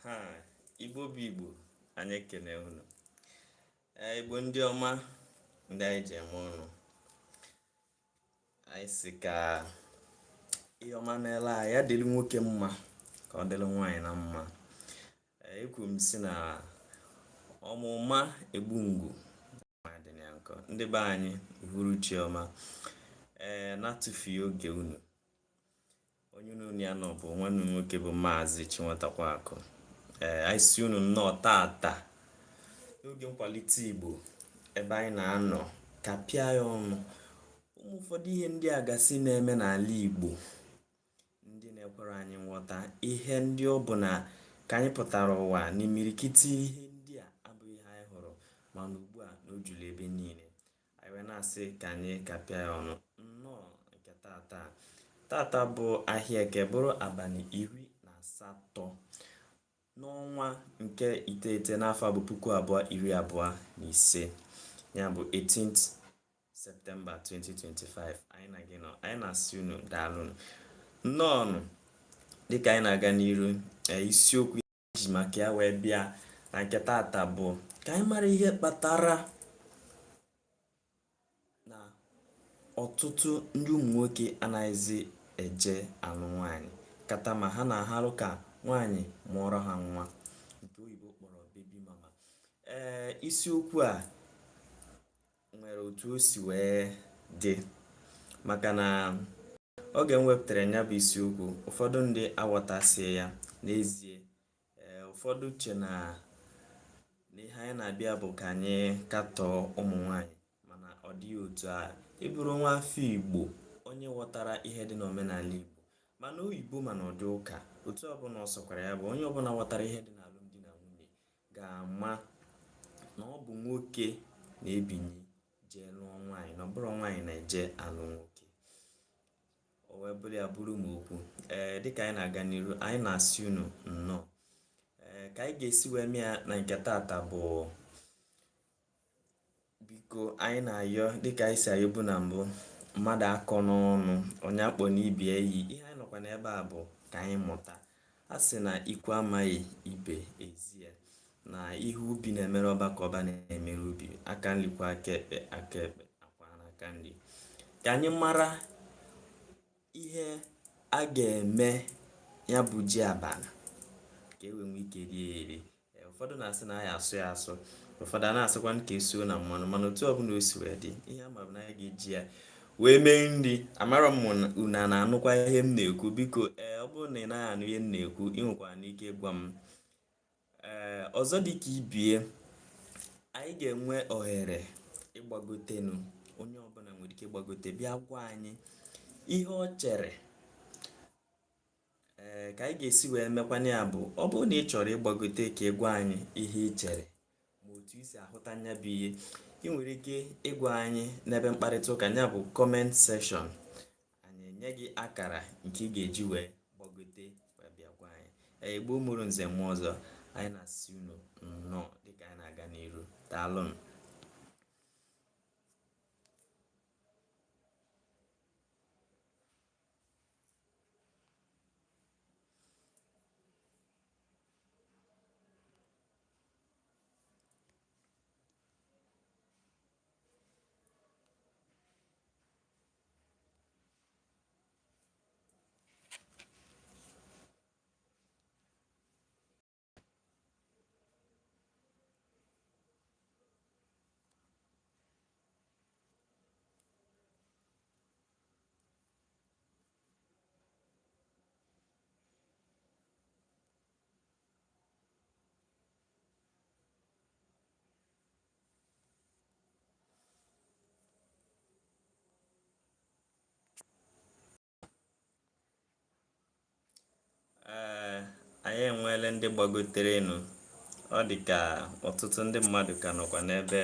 Aha, Igbo bụ Igbo, anyị ekene unu. Ee, Igbo ndị ọma, ndị anyị ji eme ọnụ, anyị sị ka ihe ọma meela anyị, ya dịrị nwoke mma ka ọ dịrị nwaanyị na mma. Ee, ekwu m sị na ọmụma egbu ngwu dị ya nkọ. Ndị be anyị, uhuruchi ọma. Ee, na-atụfughị oge unu, onye unu ya nọ bụ nwanne unu nwoke bụ Maazị Chinwetakwaakụ. Ee, anyị sị unu nnọọ tata n'oge nkwalite Igbo, ebe anyị na-anọ kapịa ya ọnụ ụmụ ụfọdụ ihe ndị a gasị na-eme n'ala Igbo, ndị na-ekwere anyị nghọta, ihe ndị ọ bụ na ka anyị pụtara ụwa na imirikiti ihe ndị a abụghị ihe anyị hụrụ, mana ugbu a na o juru ebe niile. Anyị wee na-asị ka anyị kapịa ya ọnụ. Nnọọ nke tata. Tata bụ ahịa Eke, bụrụ abalị 18 n'ọnwa nke iteghete n'afọ bụ 2025, ya bụ 18th September 2025. Anyị na gị nọ, anyị na-asị unu daalụnụ, nnọọnụ. Dịka anyị na-aga n'iru, isiokwu ji maka ya wee bịa na nke tata bụ ka anyị mara ihe kpatara na ọtụtụ ndị ụmụ nwoke anaghịzi eje alụ nwaanyị, kata ma ha na-aharụ ka nwaanyị mụọrọ ha nwa, nke oyibo kpọrọ baby mama. Ee, isiokwu a nwere otu o si wee dị, maka na oge m wepụtara ya bụ isiokwu, ụfọdụ ndị aghọtasị ya n'ezie. Ee, ụfọdụ che na ihe anyị na-abịa bụ ka anyị katọọ ụmụ nwaanyị, mana ọ dịghị otu a. Ị bụrụ nwa afọ Igbo, onye ghọtara ihe dị n'omenala Igbo, mana oyibo mana ụdị ụka otu ọbụla ọ sọkwara ya bụ, onye ọbụla ghọtara ihe dị n'alụmdi na nwunye ga-ama na ọ bụ nwoke na-ebinye jee lụọ nwaanyị, na ọ bụrụ nwaanyị na-eje alụ nwoke. O wee bụrụ ya bụrụ m okwu. Ee, dịka anyị na-aga n'iru, anyị na-asị unu nnọọ. Ee, ka anyị ga-esi wee mee ya na nke tata bụ, biko, anyị na-ayọ dịka anyị si ayọbu na mbụ, mmadụ akọ n'ọnụ, onye akpọ n'ibe iyi. Ihe anyị nọkwa n'ebe a bụ ka anyị mụta. A sị na ikwu amaghị ibe ezie na ihe ubi na-emere ọba ka ọba na-emere ubi, aka nri kwa aka ekpe, aka ekpe akwa n'aka nri. Ka anyị mara ihe a ga-eme ya bụ ji abana ka e wee nwee ike rie eri. Ụfọdụ na-asị na anyị asụ ya asụ, ụfọdụ a na-asịkwa ka esuo na mmanụ, mana otu ọbụla o si wee dị, ihe ama bụ na anyị ga-eji ya wee mee nri. Amara m unu a na-anụkwa ihe m na-ekwu. Biko, ee, ọ bụrụ na ị naghị anụ ihe m na-ekwu, ị nwekwara n'ike ịgwa m. Ee, ọzọ dị ka ibie, anyị ga-enwe ohere ịgbagotenu. Onye ọbụla nwere ike ịgbagote bịa gwa anyị ihe ọ chere. Ee, ka anyị ga-esi wee mekwana ya bụ, ọ bụrụ na ị chọrọ ịgbagote ka ị gwa anyị ihe ị chere ma otu i si ahụta nya bụ ihe, ị nwere ike ịgwa anyị n'ebe mkparịta ụka, ya bụ comment section. Anyị enye gị akara nke ị ga-eji wee gbagote wee bịa gwa anyị. Ee, Igbo mụrụ nze mụọ ọzọ, anyị na-asị unu nnọọ dịka anyị na-aga n'iru. Daalụnụ. Ee, anyị enweela ndị gbagoterenụ. Ọ dị ka ọtụtụ ndị mmadụ ka nọkwa n'ebe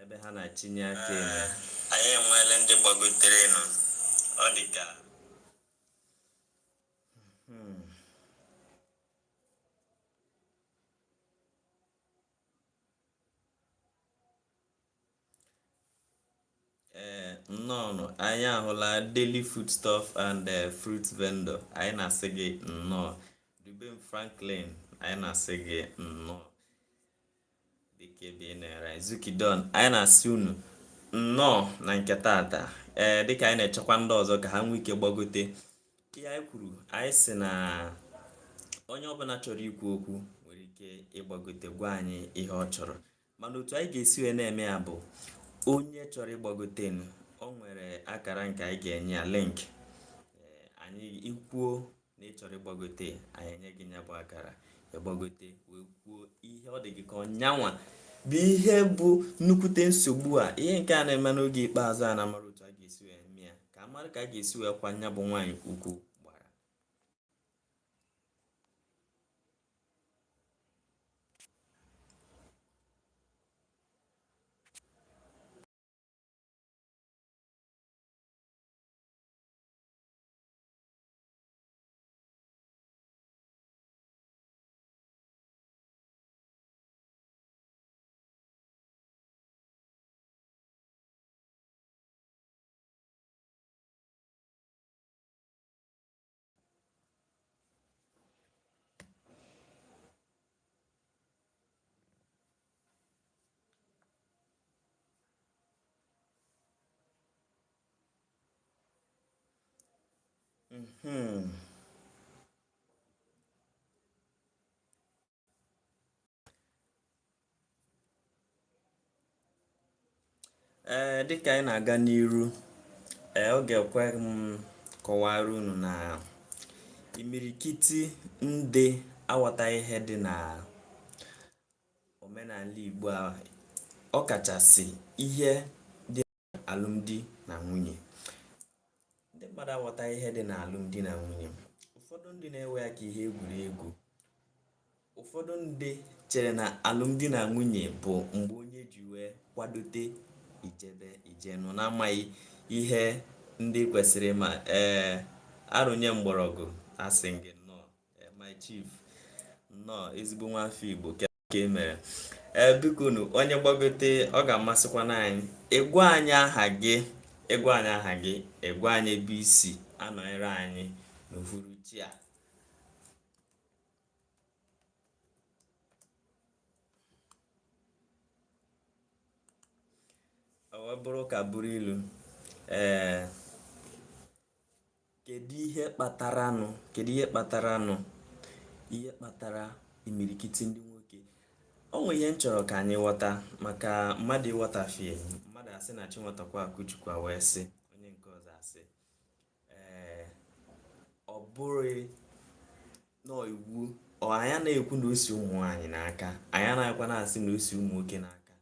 ebe ha na-achinye aka elu. Anyị enweela ndị gbagoterenụ. Ọ dị ka Ee, nnọọnụ. Anyị ahụla Daily Foodstuff and Fruit Vendor. Anyị na-asị gị nnọọ. Chidubem Franklin, anyị na-asị gị nnọọ dịka ebe ị na-ere anyị. Zukidon, anyị na-asị unu nnọọ na nke tata. Ee, dịka anyị na-echekwa ndị ọzọ ka ha nwee ike gbagote, ihe anyị kwuru, anyị sị na onye ọbụla chọrọ ikwu okwu nwere ike ịgbagote gwa anyị ihe ọ chọrọ. Mana otu anyị ga-esi wee na-eme ya bụ, onye chọrọ ịgbagotenu, o nwere akara nke anyị ga-enye ya, link. Anyị ikwuo na ị chọrọ ịgbagote, anyị enye gị ya bụ akara, ịgbagote wee kwuo ihe ọ dị gị ka ọnyanwa bụ ihe bụ nnukwute nsogbu a, ihe nke a na-eme n'oge ikpeazụ a, na-amara otu a ga-esi wee mee ya, ka a mara ka a ga-esi wee kwa nya bụ nwaanyị ukwu gbara. Ee, dịka anyị na-aga n'iru, ee, ọ ga-ekwe m kọwara unu na imirikiti ndị aghọta ihe dị na omenala Igbo a, ọkachasị ihe dị alụmdi na nwunye. Ndị mmadụ aghọta ihe dị na alụmdi na nwunye. Ụfọdụ ndị na-ewe ya ka ihe egwuregwu. Ụfọdụ ndị chere na alụmdi na nwunye bụ mgbe onye ji wee kwadote ijebe ije nọ, na-amaghị ihe ndị kwesịrị ịma. Ee, arụnye mgbọrọgwụ, asị gị nnọọ. My chief, nnọọ, ezigbo nwafọ Igbo ka e mere. Ee, biko nu, onye gbagote, ọ ga-amasịkwana anyị ịgwa anyị aha gị, ịgwa anyị aha gị, ịgwa anyị ebe isi anọnyere anyị n'uhuruchi a. O wee bụrụ ka bụrụ ilu. Ee, kedu ihe kpataranụ? Kedu ihe kpataranụ? Ihe kpatara imirikiti ndị nwoke, o nwere ihe m chọrọ ka anyị ghọta, maka mmadụ ịghọtafie mmadụ, asị na chi nwatakwa akụjikwa wee sị onye nke ọzọ asị. Ee, ọ bụrụ nọọ iwu, ọ anyị anaghị ekwu na o si ụmụ nwaanyị n'aka, anyị anaghịkwa na-asị na o si ụmụ nwoke n'aka.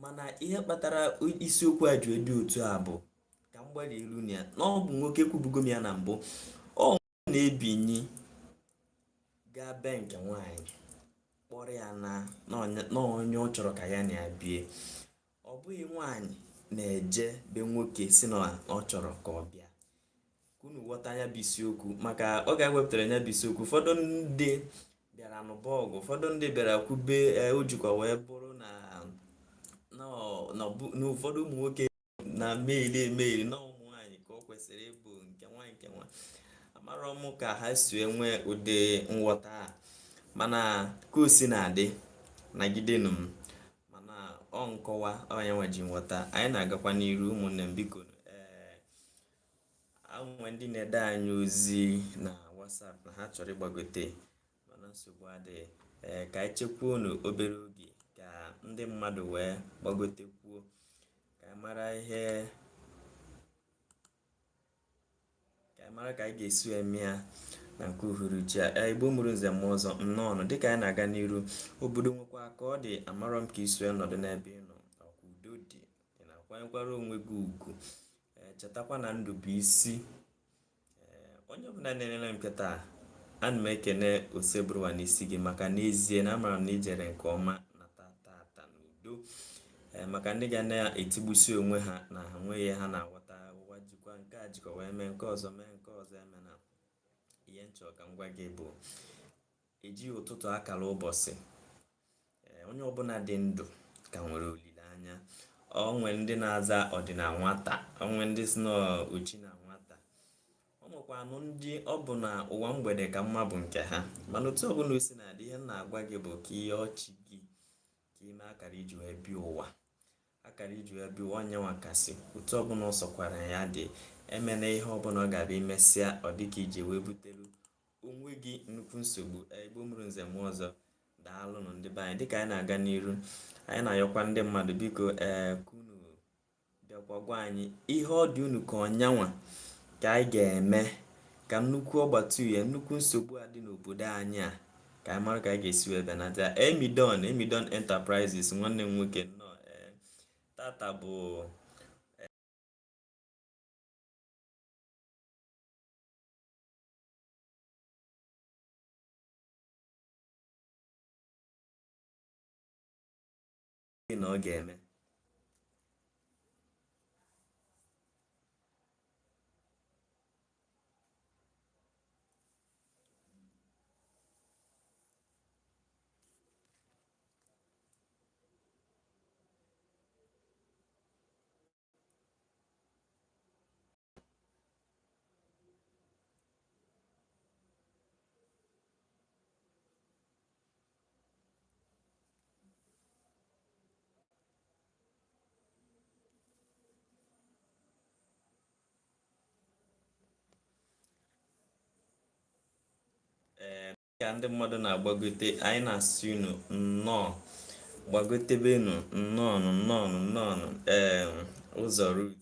Mana ihe kpatara isiokwu a ji dị otu a bụ ka m gbalị elu na ya na ọ bụ nwoke, kwubugo m ya na mbụ, ọ na-ebinyi gaa be nke nwaanyị kpọrọ ya na na onye ọ chọrọ ka ya na ya bie. Ọ bụghị nwaanyị na-eje be nwoke si na ọ chọrọ ka ọ bịa. Ka unu ghọta ya bụ isiokwu, maka oge anyị wepụtara ya bụ isiokwu, ụfọdụ ndị bịara nụba ọgụ, ụfọdụ ndị bịara kwube. O jikwa wee bụrụ na na ụfọdụ ụmụ nwoke na meili emeili na ụmụ nwaanyị ka ọ kwesịrị ịbụ nke nwaanyị nke nwaanyị. Amarọ m ka ha si enwe ụdị nghọta a, mana ka o si na-adị, nagidenu m. Mana ọ nkọwa onye nwe ji nghọta. Anyị na-agakwa n'iru, ụmụnne m, biko. Ee, anwe ndị na-ede anyị ozi na WhatsApp na ha chọrọ ịgbagote, mana nsogbu adịghị. Ee, ka anyị chekwuo unu obere oge ka ndị mmadụ wee gbagotekwuo, ka anyị mara ihe, ka anyị mara ka anyị ga-esi eme ya na nke uhuruchi a. Ee, Igbo mụrụ nze mụọ ọzọ, nnọọ. Dịka anyị na-aga n'iru, obodo nwekwa ka ọ dị. Amarọ m ka isi wee nọdụ n'ebe ị nọ, ọkwa udo dị, ị na-akwanyekwara onwe gị ugwu. Ee, chetakwa na ndụ bụ isi. Ee, onye ọbụla na-enene m nkịta, ana m ekene Osebụrụwa n'isi gị, maka n'ezie na amara m na ijere nke ọma nata tata n'udo. Ee, maka ndị ga na-etigbusi onwe ha na ha nweghị ha na-aghọta ụwa, jikwa nke a jikwa wee mee nke ọzọ, mee nke ọzọ, eme na ihe nchọ, ka m gwa gị bụ ejighị ụtụtụ akara ụbọchị. Ee, onye ọbụla dị ndụ ka nwere olileanya. O nwere ndị na-aza ọdịna nwata, o nwere ndị si n'ochi na nwata. O nwekwanụ ndị ọ bụ na ụwa mgbede ka mma bụ nke ha. Mana otu ọbụla o si na-adị, ihe m na-agwa gị bụ ka ị yọọ chi gị ka ime akara iji wee bịa ụwa, akara iji wee bịa ụwa nyanwa kasị. Otu ọbụla ọ sọkwara ya dị, emena ihe ọbụla ọ ga-abịa imesịa ọ dịka iji wee butere onwe gị nnukwu nsogbu. Igbo mụrụ nze mụọ ọzọ, daalụnụ ndị be anyị. Dịka anyị na-aga n'iru, anyị na-ayọkwa ndị mmadụ, biko, ka unu bịakwa gwa anyị ihe ọ dị unu ka ọnyanwa ka anyị ga-eme ka nnukwu ọgbata uhie, nnukwu nsogbu a dị n'obodo anyị a, ka anyị mara ka anyị ga-esi wee benata ya. Emidon, Emidon Enterprises, nwanne m nwoke, nnọọ. Tata bụ na ọ ga-eme. Ee, ka ndị mmadụ na-agbagote, anyị na-asị unu nnọọ, gbagotebenu, nnọọnụ, nnọọnụ, nnọọnụ. Ee, ụzọ Ruth.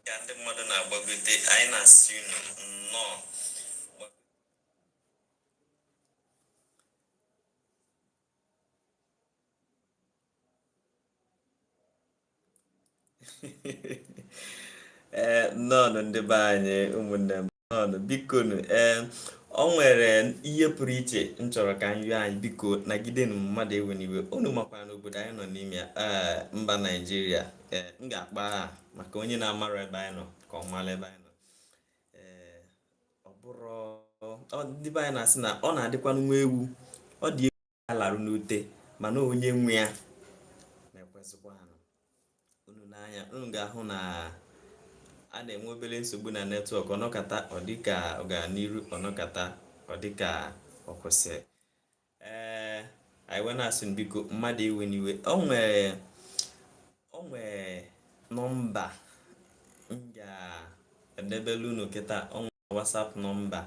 Ka ndị mmadụ na-agbagote, anyị na-asị unu nnọọ. Ee, nnọọnụ ndị be anyị, ụmụnne m, nnọọnụ, bikonu. Ee, o nwere ihe pụrụ iche m chọrọ ka m yọọ anyị, biko nagidenụ, mmadụ ewe n'iwe. Unu makwara n'obodo anyị nọ n'ime ya, ee, mba Naijiria. Ee, m ga-akpa aha maka onye na-amara ebe anyị nọ ka ọ mara ebe anyị nọ. Ee, ọ bụrụ ndị be anyị na-asị na ọ na-adịkwanụ nwa ewu, ọ dị ewu alarụ n'ute, mana onye nwe ya na-ekwesịkwa anụ. Unu n'anya unu ga-ahụ na a na-enwe obere nsogbu na network. Ọnọkata ọ dịka ọ gara n'iru, ọnọkata ọ dịka ọ kwụsịrị. Ee, anyị wee na-asị biko, mmadụ ewe n'iwe. O nwere nọmba m ga-edebelu unu kịta. O nwere WhatsApp nọmba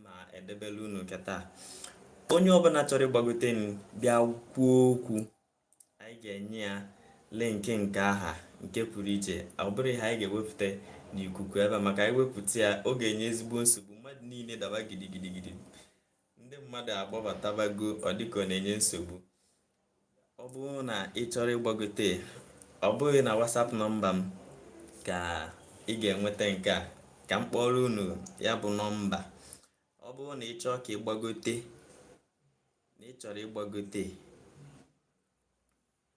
ma edebelu unu kịta. Onye ọbụla chọrọ ịgbagote m bịa kwuo okwu, anyị ga-enye ya link nke aha nke pụrụ iche. Ọ bụrụ ihe anyị ga-ewepụta n'ikuku ebe a, maka anyị wepụta ya, ọ ga-enye ezigbo nsogbu. Mmadụ niile daba gidigidigidi, ndị mmadụ agbabatabago, ọ dịka ọ na-enye nsogbu. Ọ bụrụ na ị chọrọ ịgbagote, ọ bụghị na WhatsApp nọmba m ka ị ga-enweta nke a. Ka m kpọrọ unu ya bụ nọmba. Ọ bụrụ na ị chọọ ka ị gbagote, na ị chọrọ ịgbagote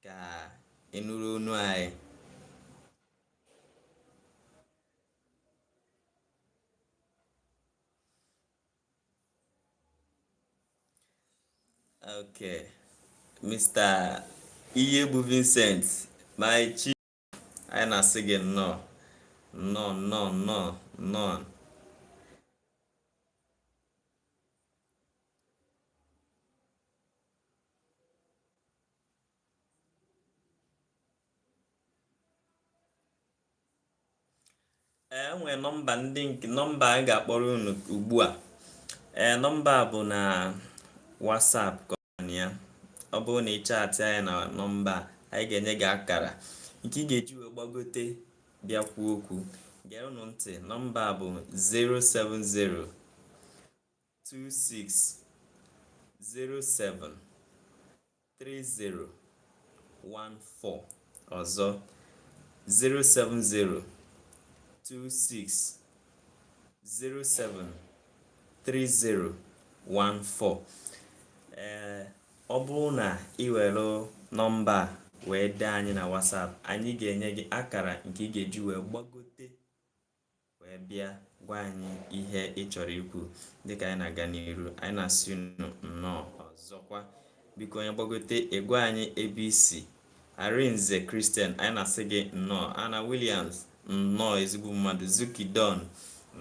ka ị nụrụ onu anyị. Okay, Mr. Iyegbu Vincent, my chief, anyị na-asị gị nnọọ, nnọọ, nnọọ, nnọọ, nnọọ. Ee, nwere nọmba ndị nke nọmba anyị ga-akpọrọ unu ugbu a. Ee, nọmba a bụ na WhatsApp ka ọ na ya. Ọ bụrụ na ị chatị anyị na nọmba a, anyị ga-enye gị akara nke ị ga-eji wee gbagote bịa kwuo okwu. Geenụ ntị, nọmba a bụ 070 26 07. 30 14. Ọzọ, 070 26 07 30 14. Ee, ọ bụrụ na ị were nọmba a wee dee anyị na WhatsApp, anyị ga-enye gị akara nke ị ga-eji wee gbagote wee bịa gwa anyị ihe ị chọrọ ikwu. Dịka anyị na-aga n'iru, anyị na-asị unu nnọọ ọzọkwa. Biko, onye gbagote, ịgwa anyị ebe isi. Arinze Christian, anyị na-asị gị nnọọ. Ana Williams, nnọọ, ezigbo mmadụ. Zuki Don,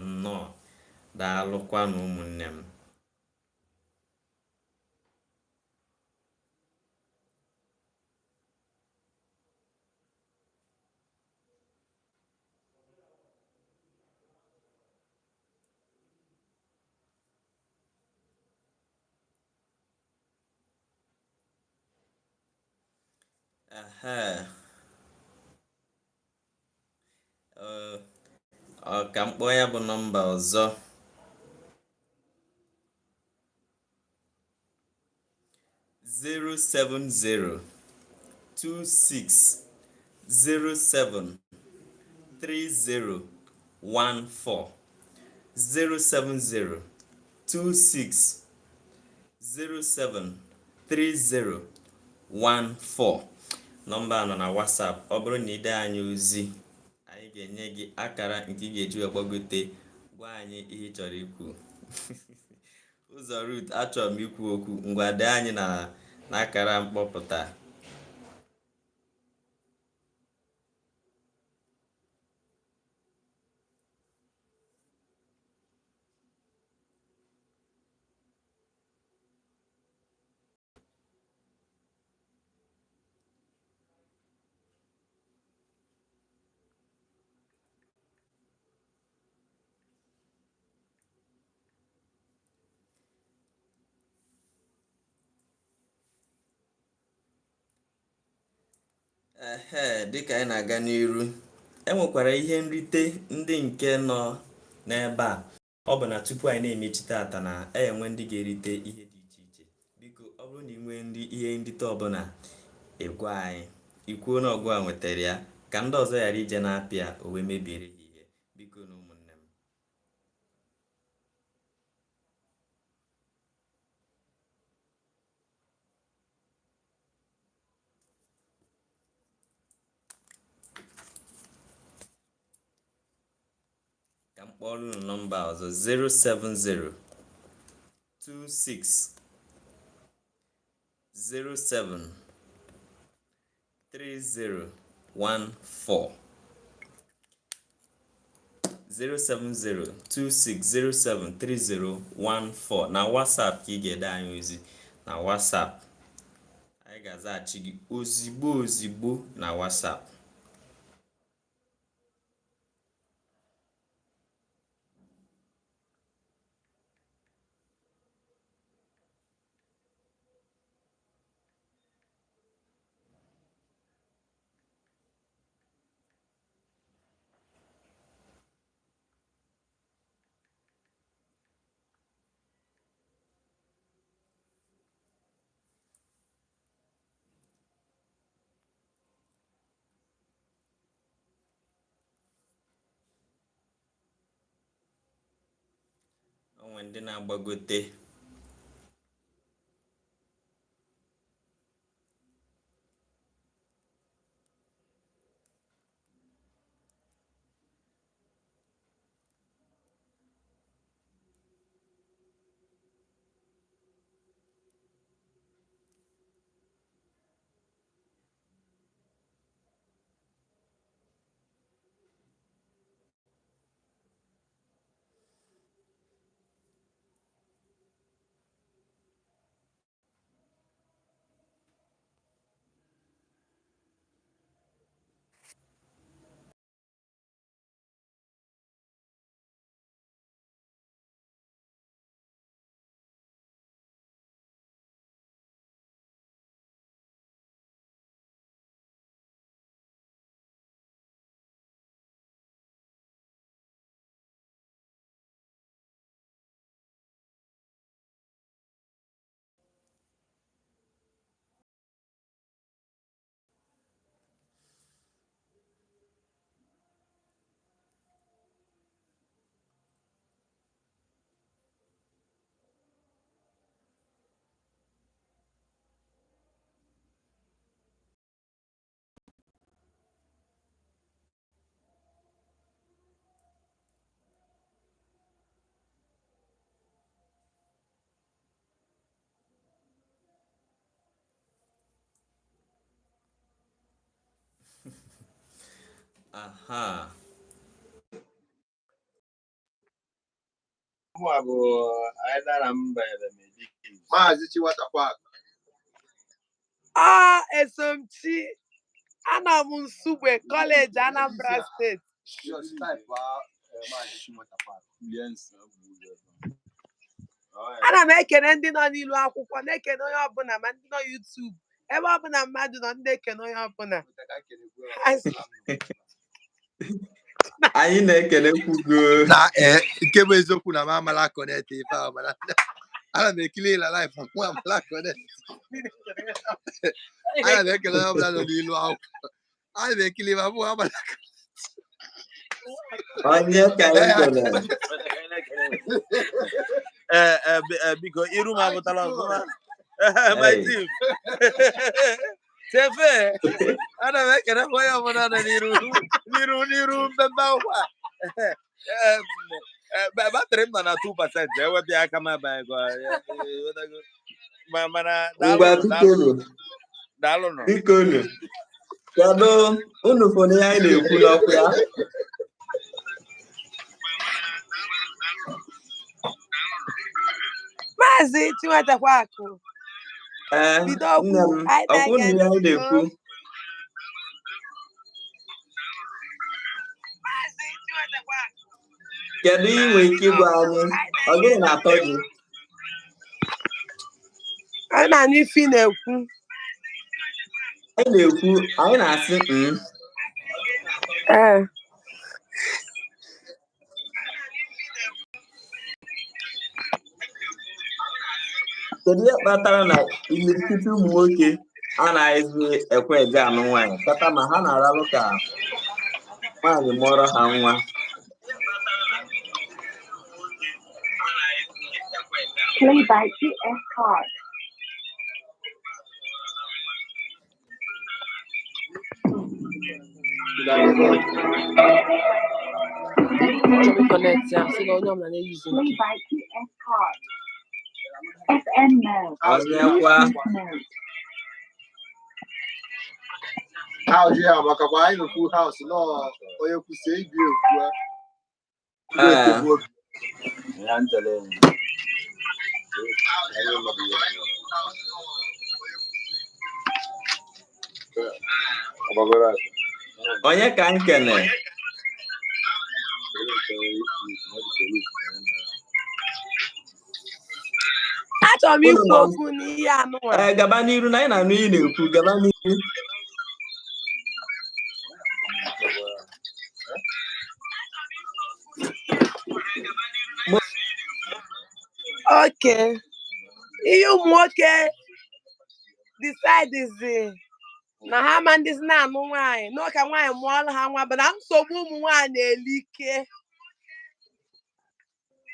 nnọọ, daalụkwanụ ụmụnne m. Ehe. Ọ ka m kpọọ ya bụ nọmba ọzọ: 070 26 07 30 14, 070 26 07 30 14. Nọmba a nọ na WhatsApp. Ọ bụrụ na ide anyị ozi, anyị ga-enye gị akara nke ị ga-eji wee gbagote gwa anyị ihe ị chọrọ ikwu. Ụzọ Ruth, achọrọ m ikwu okwu. Ngwa, dee anyị na n'akara mkpọpụta. Ehe, dịka anyị na-aga n'iru, e nwekwara ihe nrite ndị nke nọ n'ebe a. Ọ bụ na tupu anyị na-emechi tata na enwe ndị ga-erite ihe dị iche iche. Biko, ọ bụrụ na ị nwee ndị ihe nrite ọbụla, ịgwa anyị, ikwuo na ọgụ a nwetara ya, ka ndị ọzọ ghara ije na-apịa o wee mebiere ha ihe. Biko na ụmụnne m. Ka m kpọrọ unu nọmba ọzọ: 070 26 07 30 14, 070 2607 3014. Na WhatsApp ka ị ga-ede anyị ozi. Na WhatsApp, anyị ga-azaghachi gị ozigbo ozigbo na WhatsApp. Onwe ndị na-agbagote. Aha. Mụa bụ Aidara Mbaere Medikis. Maazị Chiwatakwa. Ah, Esomchi, ana m Nsugbe Kọleji Anambra Steeti. Just type Maazị Chiwatakwa. Ana m ekene ndị nọ n'ilu akwụkwọ, na-ekene onye ọbụla, ma ndị nọ YouTube, ebe ọbụla mmadụ nọ, ndị ekene onye ọbụla. Anyị na-ekelekwu go. Na ee, nke bụ eziokwu na m amala connect ife ahụ, mana ana m ekili ịla life, mụ amala connect. Ana m ekele onye ọbụla nọ n'ilu akwụkwọ, ana m ekili ma mụ amala. Onye ka anyị kelere? Ee, biko, iru m apụtala ọfụma. My Hey. team. Chefe, ana m ekele onye ọbụla nọ n'iru mpempe akwụkwọ a. Ee, batrị m nọ na 2%, ewepụ ya aka m abanyego. Ma mana Ngwa. Daalụnụ, daalụnụ. Bikonu. Daalụnụ. Bikonu, kedu unu fụrụ ihe anyị na-ekwu n'ọkụ ya? Maazị Chinwetakwa Akụ, Ee. bido okwu. Nne m. Anyị ọkwụ na-ege na ihe anyị ntị. na-ekwu. Kedu ihe ị nwere ike ịgwa anyị? Ọ gịnị na-atọ gị? Anyị na-anụ ife ị na-ekwu. Anyị na-ekwu, anyị na-asị Ee. Kedu ihe kpatara na imirikiti ụmụ nwoke anaghịzi ekwe eje anụ nwaanyị kata ma ha na-aralụ ka nwaanyị mụọrọ ha nwa? Play by ES card. Chọrọ ịconnect ya, sị na onye ọbụla na-eyuzu Play nke. by ES card. FM mode. Onye kwa? Bluetooth mode. House ya makakwa anyị nọ full house nọ, onye kwụsị ibi ekwu a. Ee. Ya ntele. Onye ka m kene? Achọrọ m Unu ikwu nọ okwu n'ihe anụnwa. Ee, gaba n'iru na anyị na-anụ ihe ị na-ekwu, gaba n'iru. Oke ihe ụmụ nwoke decide na ha ma ndị si na-anụ nwaanyị n'ọka nwaanyị mụọrọ ha nwa bụ na nsogbu ụmụ nwaanyị elike,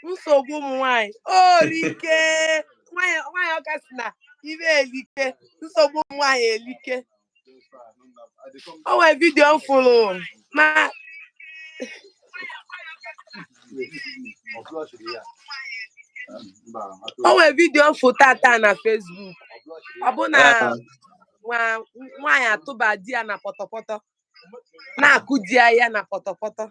nsogbu ụmụ nwaanyị orike. Nwaanyị ọka si na ibe elike, nsogbu ụmụ nwaanyị elike. O nwere video m fụrụ ma o nwere video m fụ tata na Facebook, ọ bụ na nwa nwaanyị atụba di ya na pọtọpọtọ, na-akụ di ya ya na pọtọpọtọ.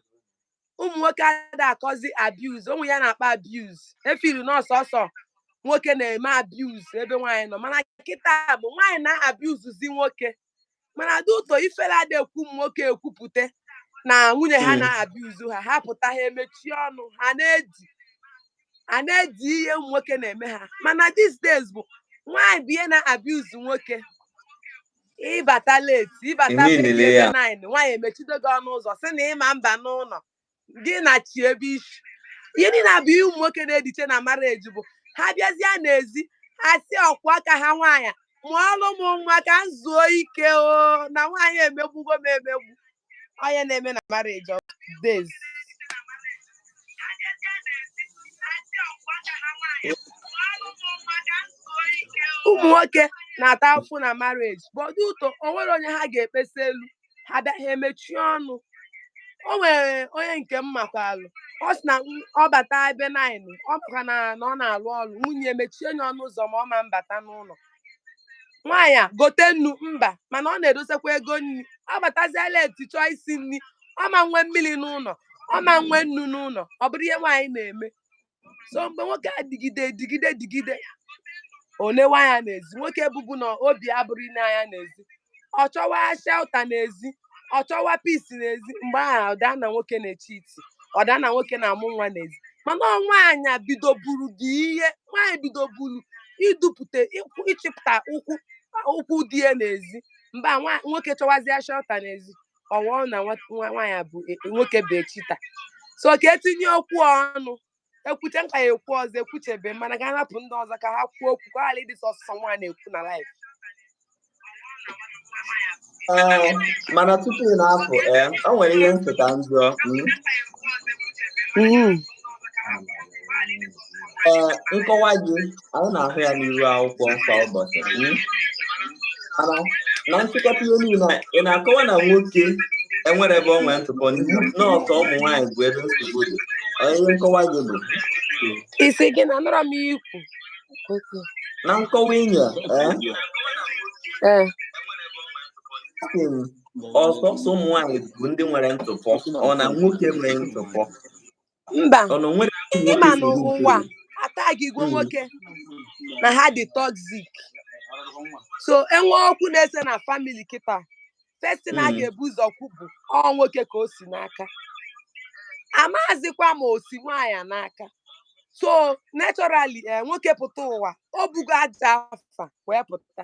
Ụmụ nwoke adịghị akọzi abuse ụmụ ya na-akpa abuse efiru na ọsọsọ nwoke na-eme abuse ebe nwaanyị nọ, mana kịta bụ nwaanyị na-abusezi nwoke. Mana dị ụtọ ifere adị ekwu ụmụ nwoke ekwupụta na nwunye ha na-abuse ha. Ha pụta, ha emechie ọnụ ha, na-edi a na-edi ihe ụmụ nwoke na-eme ha. Mana these days bụ nwaanyị bụ ihe na-abuse nwoke. Ịbata late, ịbata Ime maybe nile ebe ya. 9, nwaanyị emechido gị ọnụ ụzọ, sị na ịma mba n'ụlọ gị na chi ebe isi. Ihe niile abụ ihe ụmụ nwoke na-ediche na marriage bụ ha bịazie n'ezi, ha si ọkwa aka ha, nwaanyị mụọlụ m nwa ka m zuo ike o, na nwaanyị emegbugo m emegbu. Onye na-eme na marriage of days. Ụmụ nwoke na-ata afụ na marriage bọdụ ụtọ, o nwere onye ha ga-ekpesa elu ha bịa, ha emechie ọnụ. O nwere onye nke m makwalụ, ọ sị na ọ bata ebe 9, ọ makwa na ọ na-alụ ọrụ, nwunye emechie ya ọnụ ụzọ ma ọ ma mbata n'ụlọ. Nwaanyị a gote nnu mba, mana ọ na-edosekwa ego nri. Ọ bataziela eti chọọ isi nri, Ọ ma nwe mmiri n'ụlọ, ọ ma nwe nnu n'ụlọ, ọ bụrụ ihe nwaanyị na-eme. So mgbe nwoke a digide digide digide, o newe anya n'ezi. Nwoke bụbu na obi abụrụ ine anya n'ezi, ọ chọwa shelter n'ezi, ọ chọwa peace n'ezi. Mgbe ahụ ọ daa na nwoke na-eche iti, ọ daa na nwoke na-amụ nwa n'ezi. Mana ọ nwaanyị a bidoburu gị ihe, nwaanyị bidoburu idupụta ịchịpụta ụkwụ ụkwụ di ya n'ezi. Mgbe a nwoke chọwazie shelter n'ezi, ọ wụọ na nwaanyị bụ nwoke bụ echita. So ka etinye okwu ọnụ, ekwuche nka ya ekwu ọzọ, ekwuchebe, mana ka a napụ ndị ọzọ ka ha kwuo okwu, ka ọ ghara ịdị sọsọ nwa na-ekwu na live. Ee, mana tupu ị na-apụ, ee, o nwere ihe ntụ ka m jụọ. Ee, nkọwa gị anyị na-ahụ ya n'iru akwụkwọ kwa ụbọchị. Mana na nchịkọta ihe niile, ị na-akọwa na nwoke enwere ebe ọ nwee ntụpọ, nọọsụ ụmụ nwaanyị bụ ebe nsogbu dị. Ọ ihe nkọwa gị bụ? Isi gị na anọrọ m ihe ikwu. Na nkọwa inye, ee, ee, asị m, ọsọsọ ụmụ nwaanyị bụ ndị nwere ntụpọ, ọ na nwoke nwere ntụpọ? Mba. Ọ na onwere nwoke Ịma si n'ụwa ataghị igwe nwoke na ha dị toxic. So enwe okwu na-ese na family kịta, first thing a ga-ebu ụzọ kwu bụ ọ nwoke ka o si n'aka. Amazịkwa ma o si nwaanyị n'aka. So naturally, nwoke pụta ụwa, o bugo aja afa wee pụta.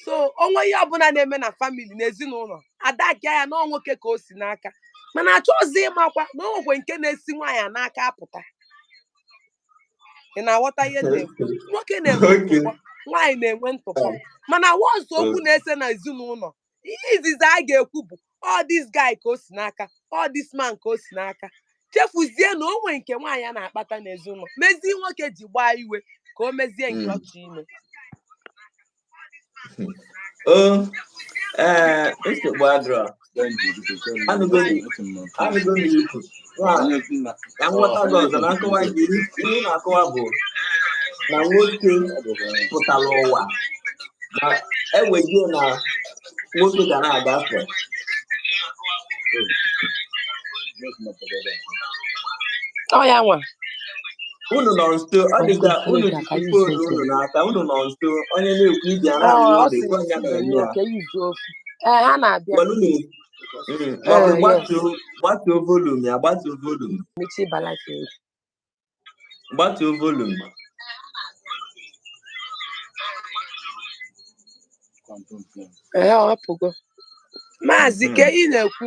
So onwe ihe ọbụla na-eme na family, na ezinụlọ, adakia ya na ọ nwoke ka o si n'aka. Mana achọghịzị ịmakwa na o nwekwe nke na-esi nwaanyị n'aka apụta. Ị na-aghọta ihe m na-ekwu? Nwoke na-enwe ntụpọ, nwaanyị na-enwe ntụpọ, mana once okwu na-ese na ezinụlọ, ihe izizi a ga-ekwu bụ all this guy ka o si n'aka, all this man ka o si n'aka. Chefuzie na o nwee nke nwaanyị a na-akpata n'ezinụlọ mezie nwoke ji gbaa iwe ka o mezie nke ọ chọ ime. O, ee, nsogbu adịrọ. Anụgo m ikwu ya nghọta gị ọzọ. Na nkọwa gị, ihe ị na-akọwa bụ na nwoke pụtara ụwa na ewegie na nwoke ga na-agafe. Ọ ya nwa. Unu nọ nso, ọ dị ka unu ji phone unu n'aka, unu nọ nso, onye na-ekwu ibi a na-anụ ọ ụlọ sị ekwu onye na-eme ya. ka eyuzuo ofu. Ee, ha na-abịa. Gwara unu maọbụ Ee, yes. gbatuo volume ya, gbatuo volume. Mechie ịba live ya. Gbatuo volume. Ee, ọ hapụgo. Maazị, ka ị na-ekwu.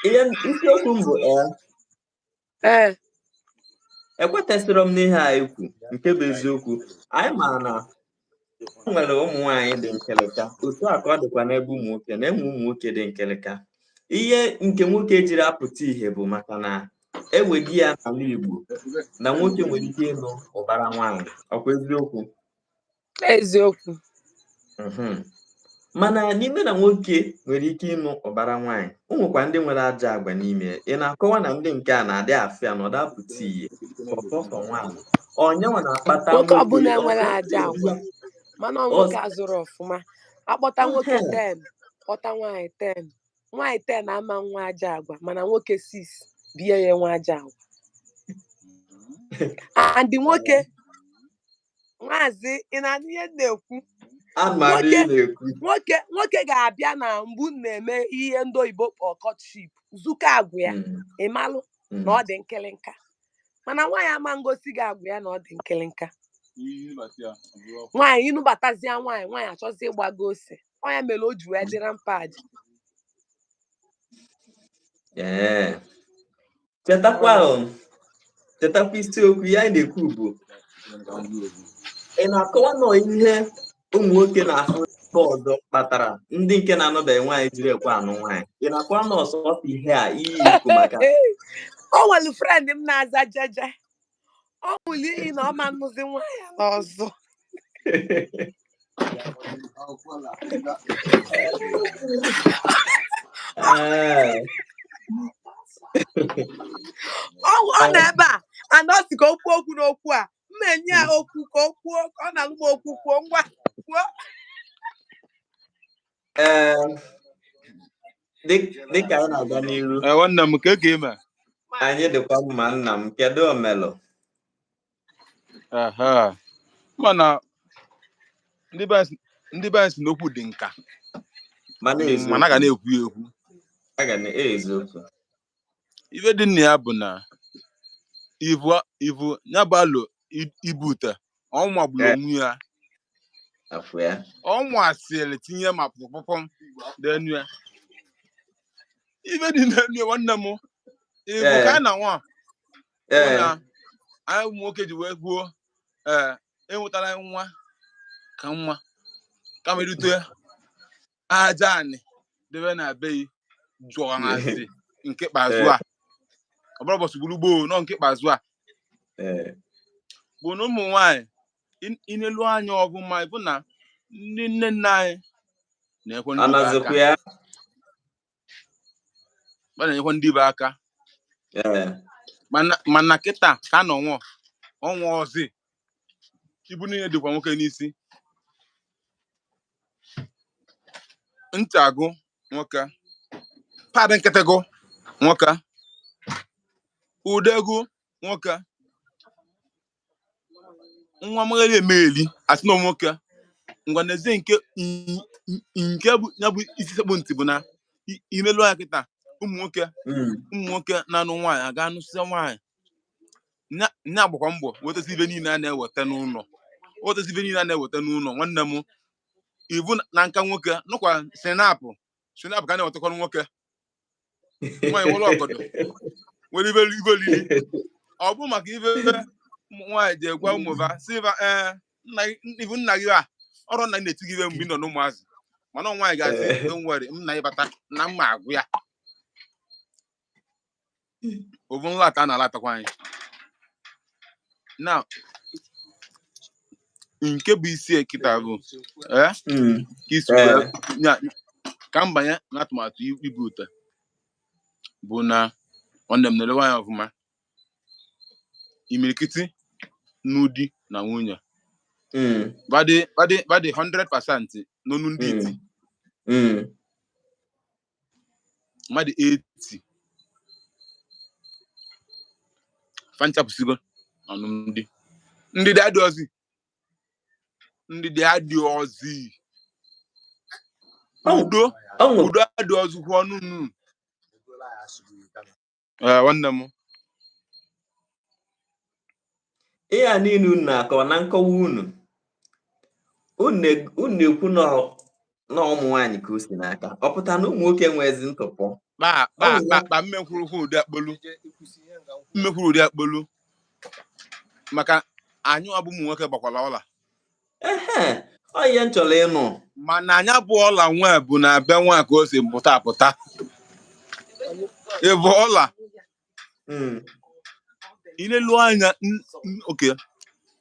Ihe isiokwu m bụ, ee, ekwetasịrọ m n'ihe a ekwu. Nke bụ eziokwu, anyị ma na o nwere ụmụ nwaanyị dị nkịlịka, otu a ka ọ dịkwa n'ebe ụmụ nwoke na-enwe ụmụ nwoke dị nkịlịka. Ihe nke nwoke jiri apụta ìhè bụ maka na eweghị ya n'ala Igbo na nwoke nwere ike ịnụ ụbara nwaanyị. Ọkwa eziokwu? Eziokwu. Mana n'ime na nwoke nwere ike ịnụ ụbara nwaanyị, o nwekwa ndị nwere ajọ agwa n'ime. Ị na-akọwa na ndị nke a na-adị afịa na ọ dapụta ìhè ọsọsọ nwaanyị onyenwa na-akpata nwoke nwoke ọbụla enwere ọsọsọ aja agwa, mana ọ nwoke azụrụ ọfụma. Akpọta nwoke 10, kpọta nwaanyị 10, nwaanyị 10 ama nwa aja agwa, mana nwoke 6 bie ya nwa aja agwa. And nwoke, maazị, ị na-anụ ihe m na-ekwu? Ama m nwoke ihe na-ekwu. Nwoke ga-abịa na mgbu na-eme ihe ndị oyibo kpọ courtship, zukọ agwa ya, ịmalụ na ọ dị nkịlịnka. Mana nwaanyị ama ngosi gị agwa ya na ọ dị nkịlịnka. Nwaanyị ịnụbatazia nwaanyị, nwaanyị achọzi ịgbago ose. Ọ ya mere o ji wee dị rampage. Ee. Chetakwa o, chetakwa isiokwu ya anyị na-ekwu bụ, ị na-akọwa nọ ihe ụmụ nwoke na-ahụ ebe ọzọ kpatara ndị nke na-anụbeghị nwaanyị jiri ekwe anụ nwaanyị. Ị na-akọwa nọ ọsọsọ ihe a iyi ikwu maka O nwere friend m na-aza Jeje. Ọ nwụrụ iyi na ọ ma nnụzi nwaanyị n'ọzọ. Ee. Ọ nọ ebe a and ọ sị ka o kwuo okwu n'okwu a. M na-enye ya okwu ka o kwuo, ka ọ na-alụ m okwu. Kwuo, ngwa, kwuo. Ee. Dịka anyị na-aga n'iru, Ee, nwanne m, ka eke ime. Anyị dịkwa mma, nna m. Kedu omelụ? Ehe. Mana ndị be anyị si n'okwu dị nka, Mana mana a ga eziokwu. Na-ekwu ya ekwu. A ga na eziokwu. Ife dị na ya bụ na ivu ya bụ alo ibu ute ọnwa gburu onwe ya. Afụ ya. Ọnwa asịrị tinye ma pụpụpụ n'enu ya. Ife dị n'enu ya, nwanne m, ivu ka anyị na nwa bụ na anyị ụmụ nwoke ji wee kwuo, ee, enwetara nwa ka nwa kama erute aja anị debe na be yi jụọ na asị nke ikpeazụ a, ọ bụrụ ụbọchị gburu gboo nọ nke ikpeazụ a bụ na ụmụ nwaanyị inelu anya ọbụma bụ na ndị nne nna anyị na-ekwe ndị Ọ be aka. nọzikwa ya? Ba na-enyekwa ndị be aka. Mana kịta ka nọ nwụọ ọnwa ọzi, ibu niile dịkwa nwoke n'isi, ntị agụ nwoke, padị nkịtị gụ nwoke, udegụ nwoke, nwa maghali emegheli asị na nwoke. Ngwa, n'ezie, nke bụ ya bụ isi sekpụ ntị bụ na imelu anya kịta, ụmụ nwoke ụmụ nwoke na-anụ nwaanyị aga anụsịa nwaanyị nya agbakwa mbọ wetasi ibe niile a na-eweta n'ụlọ, wetasi ibe niile a na-eweta n'ụlọ. Nwanne m, ivu na nka nwoke nụkwa sinapụ sinapụ ka a na-ewetakwara nwoke. Nwaanyị nwere ọgọdọ, nwere ibe ibe olili. Ọ bụ maka ibe ụmụ nwaanyị ji egwa ụmụva siva, ee, nna gị, ivu nna gị a ọrụ nna gị na-eti gị ibe mgbe ị nọ n'ụmụazị, mana ọ nwaanyị ga-asị, "Don't worry, nna gị bata na mma agwụ ya." Ovu nlata a na-alatakwa anyị na nke bụ isi kịta bụ ee ka isi wee ka m banye n'atụmatụ ibu ute bụ na, nwanne m, na-elewe anya ọfụma, imirikiti n'ụdị na nwunye badị 100% n'onu ndị iti mmadụ 80 fanchapụsigo ọnụmdi ndị dị adị ozi, ndị dị adị ozi. Udo. Ọ nwere Udo adị ọzọ kwuo ọnụ nnu. Ee, nwanne m. Ihe a niile unu na-akọwa na nkọwa unu, unu na-ekwu na ụmụ nwaanyị ka o si n'aka. Ọ pụtara na ụmụ nwoke nwezi ntụpọ? Kpa kpa. Ọ bụ Kpa kpa, mmekwurukwu ụdị akpolu, mmekwuru ụdị akpolu, maka anyị ọ bụ ụmụ nwoke gbakwara ọla. Ehe, ọ ihe m chọrọ ịnụ. Mana anya bụ ọla nwa bụ na be nwa ka o si pụta apụta ịbụ ọla. Ilelu anya oke,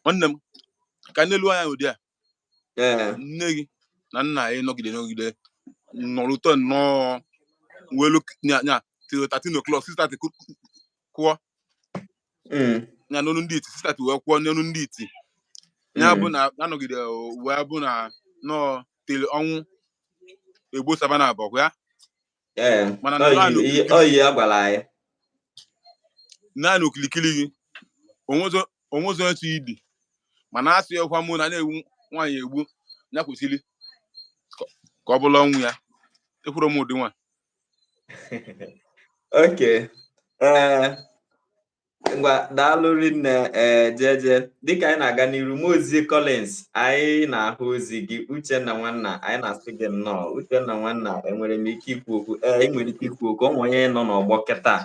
nwanne m, ka nelu anya ụdị a. Nne gị na nna ya nọgide nọrụte nnọọ welu nya nya till 13 o'clock, 6:30 kụọ nya n'onu ndị iti, 6:30 wee kwụọ n'onu ndị iti ya bụ na anọgide wee bụ na nọọ till ọnwụ egbo saba na abọkwa ya. Mana Ọ nọrọ ala ọ yi a gwara anyị. Naanị okilikili gị onwezo otu idi, mana asị ọkwa mụ na na-egbu nwaanyị egbu ya kwesịrị ka ọ bụla ọnwụ ya ekwuro m ụdị nwa. Okay. Ee, ngwa, daalụ rinne. Ee, jeje, dịka anyị na-aga n'iru, Mozi Collins, anyị na-ahụ ozi gị. Uchenna nwanna, anyị na-asị gị nnọọ. Uchenna nwanna, enwere m ike ikwu okwu? Ee, ị nwere ike ikwu okwu. Ọ nwe onye nọ n'ọgbọ kịta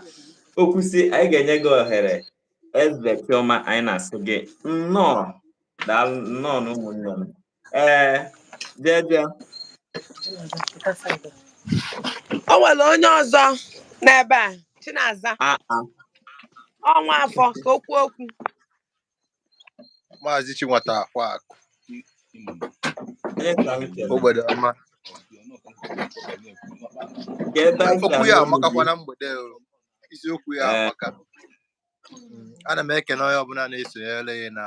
okwu si anyị ga-enye gị ohere. Eze Chioma, anyị na-asị gị nnọọ. Daalụ, nnọọ na ụmụnne m. Ee, jeje. O nwere onye ọzọ n'ebe a, Chinaza. Aa. Ọnwa afọ ka o kwuo okwu. Maazị Chinwata Akwaakụ. Onye ka m kele? Ogbede ọma. Ka ebe anyị si Okwu ya anụ olu amakakwa gị. Na mgbede o. Isiokwu ya amaka. Ana m ekene onye ọbụla na-esonyere ya na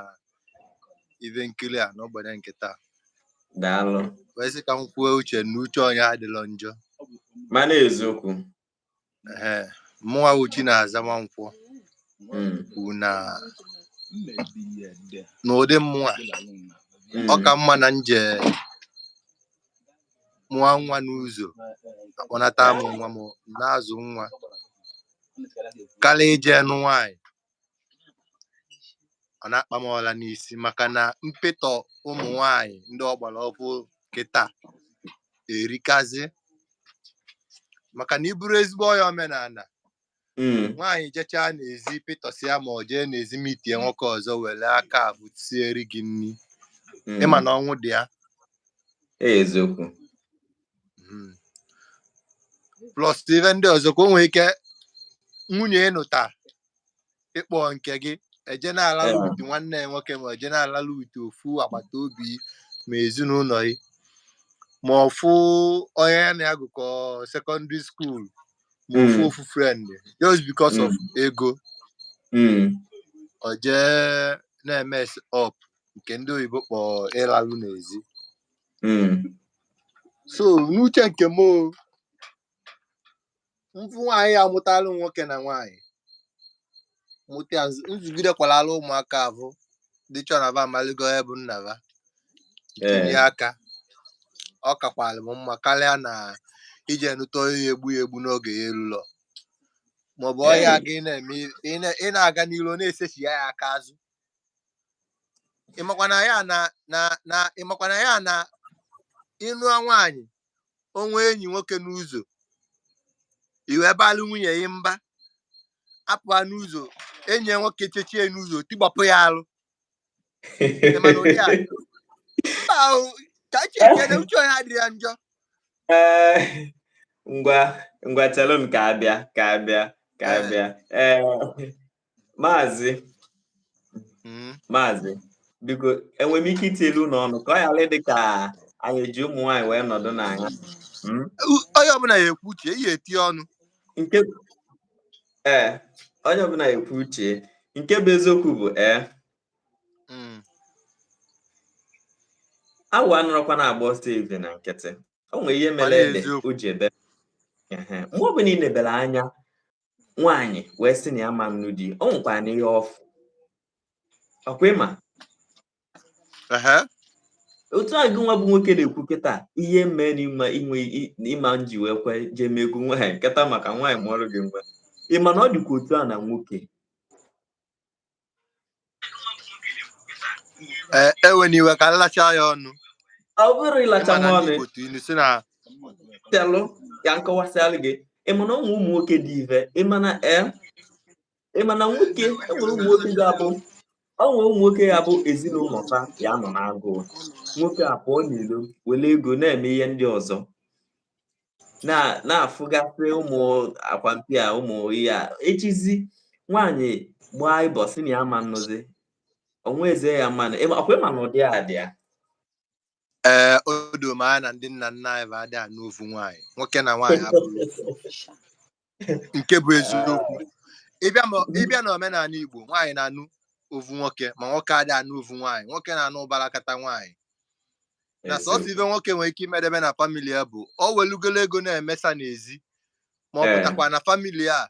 ive nkiri a n'ogbede nke taa. Daalụ. Wee sị ka m kwuo uche na uche onye adịlọ njọ. Mana eziokwu. Ee, mụnwa wụ Chinaza Nwankwọ kwuru na n'ụdị mmụọ a, ọ ka mma na nje mụọ nwa n'ụzọ, akpọnata m nwa m na-azụ nwa karịa ije nụ nwaanyị ọ na-akpa m ọla n'isi, maka na mpịtọ ụmụ nwaanyị ndị ọgbara ọfụ kịta erikazi, maka na iburu ezigbo ọya omenala. Nwaanyị jechaa n'ezi pịtọsịa ma ọ jee n'ezi mitie nwoke ọzọ were aka abụ tieri gị nri, ịma na ọnwụ dị ya. Eziokwu. Plus ife ndị ọzọ ka o nwee ike nwunye ịnụta ịkpọ nke gị eje na-alalụ wit nwanne ya nwoke, ma eje na-alalụ wit ofu agbata obi ma ezinụlọ gị, ma ọfụ onye ya na ya gụkọ secondary school, ma ofu ofu friend, just because of ego, ọ jee na-emess up nke ndị oyibo kpọọ ịlalụ n'ezi. So n'uche nke m, o mfụ nwaanyị ya amụtalụ nwoke na nwaanyị mụta ya, nzugidekwalala ụmụaka ahụ dịchọ na va amaligo onye bụ nna va, tinye aka, ọ kakwalụ m mma karịa na ije nụta onye ya egbu ya egbu n'oge ya erulọ, maọbụ ọhịa gị na-eme ị na-aga n'iru na-esechi ya aka azụ. Ịmakwa na ya na na na ịmakwa na ya na ịnụa nwaanyị onwe enyi nwoke n'ụzọ, iwe balụ nwunye ya mba, apụa n'ụzọ, enyi ya nwoke chechie n'ụzọ, tigbapụ ya alụ. Ịma na ụdị a mba o, ka chekene uche onye adịrị ya njọ. Ee, ngwa ngwa, chelụ m ka abịa, ka abịa, ka abịa. Ee, maazị. Maazị, biko, enwere m ike iti elu n'ọnụ ka ọ ghara ịdị ka anyị ji ụmụ nwaanyị wee nọdụ n'anya? Onye ọbụla ya ekwu uche ya, eti ọnụ. Nke ee, onye ọbụla ekwu uche, nke bụ eziokwu bụ ee, awụ anọrọkwa na-agba ọsọ eve na nkịtị. O nwere ihe mere Mana ede eziokwu. o ji ebe. Ehe. Mgbe ọbụla ị nebere anya nwaanyị wee sị na ya ma nnu di, o nwekwara na ihe ọfụ ọkwa ịma. Otu a gị nwa bụ nwoke na-ekwu kịta ihe mee na ịma inwe ịma nji wee kwe jee megwu nwaanyị nkịta maka nwaanyị mụọrọ gị nwa, ị ma na ọ dịkwa otu a na nwoke. Ee, ewe n'iwe ka nlacha ya ọnụ. Ọ bụrụ ịlacha Ịma na nwa ndị ọnụ. Igbo tụ ilu sị na Telụ ya nkọwasịalụ gị. Ị ma na ụmụ ụmụ nwoke dị ive, ị ma na ee, ị ma na nwoke enwere ụmụ nwoke ga-abụ ọ nwere ụmụ nwoke ya bụ ezinụlọ fa ya nọ n'agụụ, nwoke a pụọ n'ilo were ego na-eme ihe ndị ọzọ na na-afụgasị ụmụ akwampi a, ụmụ ihe a echizi nwaanyị gbaa ịbọ sị na ya ma nnụzi onwe eze ya mmanụ. Ọkwa ịma na ụdị a dị ya. Ee, o doro m anya na ndị nna nna anyị bụ adị anụ ofu nwaanyị, nwoke na nwaanyị abụrụ ofu, nke bụ eziokwu. Ịbịa ma ịbịa n'omenala Igbo, nwaanyị na-anụ ofu nwoke, ma nwoke adị anụ ofu nwaanyị. Nwoke na-anụ ụbara kata nwaanyị na sọsọ ife nwoke nwere ike imedebe na family ya bụ o welugolo ego na-emesa n'ezi, ma ọ pụtakwa na family a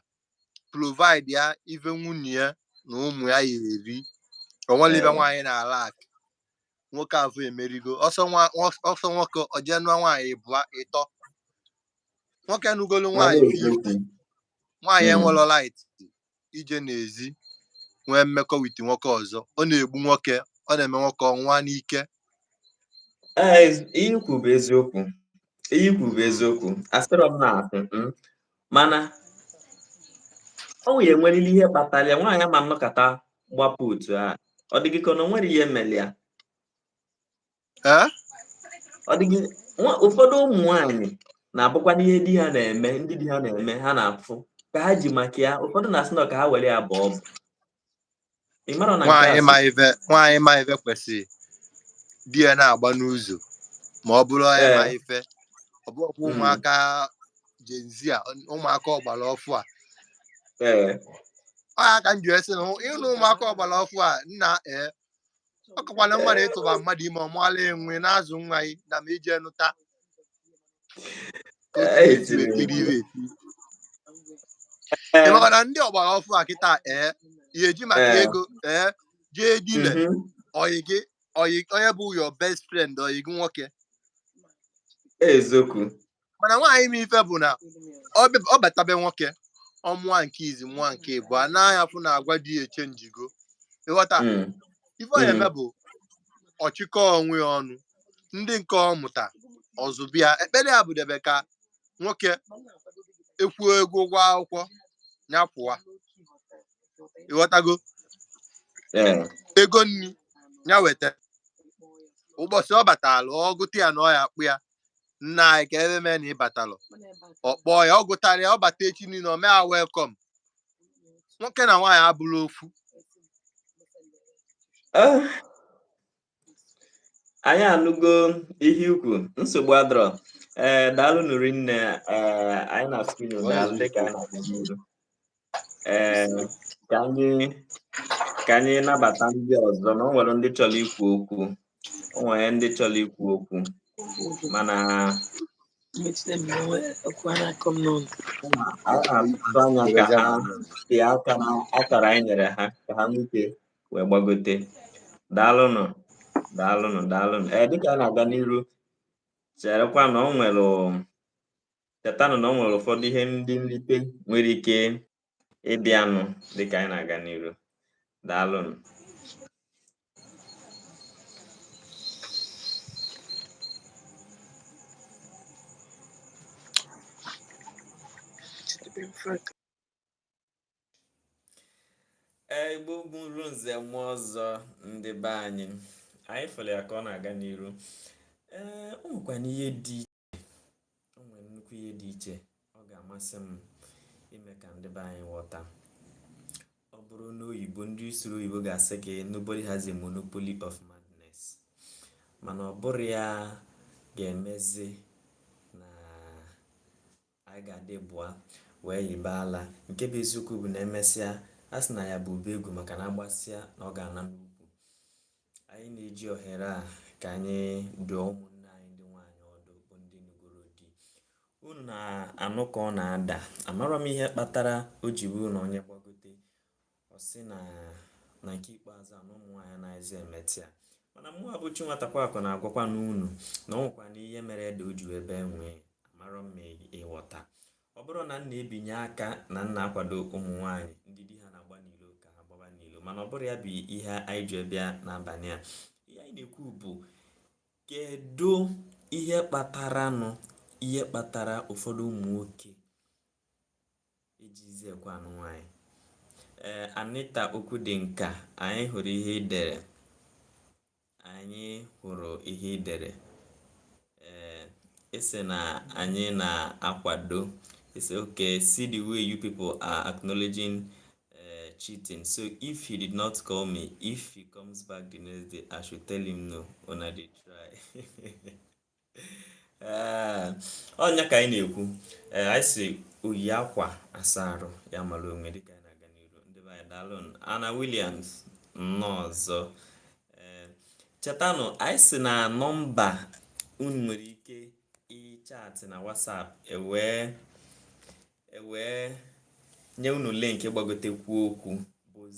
provide ya ife nwunye ya na ụmụ ya ya eri. O nwere ife nwaanyị na-ala akụ nwoke afọ emerigo ọsọ ọsọ nwoke o jee nụọ nwaanyị ịbụa ịtọ, nwoke nugolo Mana nwaanyị eziokwu. 50, nwaanyị enwero right ije n'ezi nwee mmekọ with nwoke ọzọ. Ọ na-egbu nwoke, ọ na-eme nwoke ọnwa n'ike. Ee, ihe ikwu bụ eziokwu, ihe ikwu bụ eziokwu, asịrọ m na-asị mana ọ nwere enwerịrị ihe kpatara ya nwaanyị ama nnọkọta gbapụ otu a. Ọ dị gị ka ọ na o nwere ihe mere ya? Ee. Ọ dị gị ụfọdụ ụmụ nwaanyị na-abụkwa n'ihe di ha na-eme, ndị di ha na-eme ha na-afụ ka ha ji maka ya. Ụfọdụ na-asị na ọ ka ha were ya bụ ọbụ ị mara na nke a Nwaanyị so ma ife, nwaanyị ma ife kwesịrị di ya na-agba n'ụzọ, ma ọ bụrụ onye ma ife, ọ bụrụkwa ụmụaka Gen Z a, ụmụaka ọgbara ọfụ a. Ọ ya ka m ji wee sị na ịnụ ụmụaka ọgbara ọfụ a nna, ee, ọ kakwana mmadụ ịtụba mmadụ ime ọmụala enwe na-azụ nwa gị na ma ije nụta. Ka otu Ee, esi wee tiri kiri mkpu. iwe eti. Ị makwa na ndị ọgbara ọfụ a kịta, ee, ya eji maka ego, ee, jee dine ọyị gị, ọyị onye bụ your best friend, ọyị gị nwoke. Eziokwu. Mana nwaanyị ime ife bụ na ọ batabe nwoke, ọ mụọ nke izi, mụọ nke ịbụọ, anaghị afụ na agwa di ya echenjigo, ịghọta? Ife ọ na-eme bụ ọchịkọ onwe ya ọnụ, ndị nke ọ mụta ọzụbịa ekpere ya bụ debe ka nwoke ekwuo ego ụgwọ akwụkwọ ya kwụwa, ịghọtago? Ee. Ego nri ya weta. Ụbọchị ọ batalụ, ọ gụta ya na ọ ya akpụ ya, nna anyị, ka ebe mee na ị batalụ, ọ kpọọ ya, ọ gụtara ya, ọ bata echi niile, ọ mee ya welcome. Nwoke na nwaanyị abụrụ ofu. Ah, anyị anụgo ihe ikwu, nsogbu adọrọ. Ee, daalụ nụrụ nne. Ee, anyị na-asụ unu daalụ dịka anyị na-aga n'iru. Ee, ka anyị nabata ndị ọzọ na o nwere ndị chọrọ ikwu okwu, o nwere ndị chọrọ ikwu okwu, mana Mechite m n'onwe okwu a na-akọ m n'ọnụ. Anyị na-atụ anya ka ha pịa aka na akara anyị nyere ha ka ha nwee ike wee gbagote. Daalụnụ, daalụnụ, daalụnụ. Ee, dịka a na-aga n'iru, cherekwa na o nwere, chetanụ na o nwere ụfọdụ ihe ndị nrite nwere ike ịbịanụ dịka anyị na-aga n'iru. Daalụnụ. Ee, Igbo bụrụ nze mmụọ ọzọ, ndị be anyị, anyị fụrụ ya ka ọ na-aga n'iru. Ee, o nwekwana ihe dị iche, o nwere nnukwu ihe dị iche ọ ga-amasị m ime ka ndị be anyị ghọta. Ọ bụrụ n'oyibo, ndị soro oyibo ga-asị gị, "Nobody has a monopoly of madness." Mana ọ bụrụ ya ga-emezi na anyị ga-adị bụa wee yibe ala. Nke bụ eziokwu bụ na emesịa, a sị na ya bụ ube egwu, maka na agbasịa na ọ ga-ana n'ukwu. Anyị na-eji ohere a ka anyị dụọ ụmụnne anyị ndị nwaanyị ọdụ bụ ndị nugoro di. Unu na-anụ ka ọ na-ada. Amarọ m ihe kpatara o ji bụrụ na onye gbagote, ọ sị na nke ikpeazụ a na ụmụ nwaanyị anaghịzi emetụ ya. Mana mụnwa bụ Chinwatakwakụ na-agwakwa n'unu na o nwekwana ihe mere ede o ji wee bee nwee. Amarọ m ma ịghọta. Ọ bụrụ na m na-ebinye aka na m na-akwado ụmụ nwaanyị ndị di ha na-agba n'ilo ka ha gbaba n'ilo, mana ọ bụrụ ya bụ ihe anyị ji bịa n'abalị a. Ihe anyị na-ekwu bụ, kedu ihe kpataranụ, ihe kpatara ụfọdụ ụmụ nwoke ejizi ekwe anụ nwaanyị? Ee, Anita, okwu dị nka. Anyị hụrụ ihe ị dere, anyị hụrụ ihe ị dere. Ee, ị na anyị na-akwado. It's okay. "See the way you people are acknowledging cheating. So if he did not call me, if he comes back the next day, I should tell him no? Una dey try." Ee, ọnya ka anyị na-ekwu. Ee, anyị si oyi akwa asa arụ ya mara onwe. Dịka anyị na-aga n'iru, ndị be anyị, daalụ. Anna Williams, nnọọ ọzọ. Ee, chetanụ, anyị si na nọmba unu nwere ike ịchatị na WhatsApp ewee nye unu link gbagotekwu okwu bụ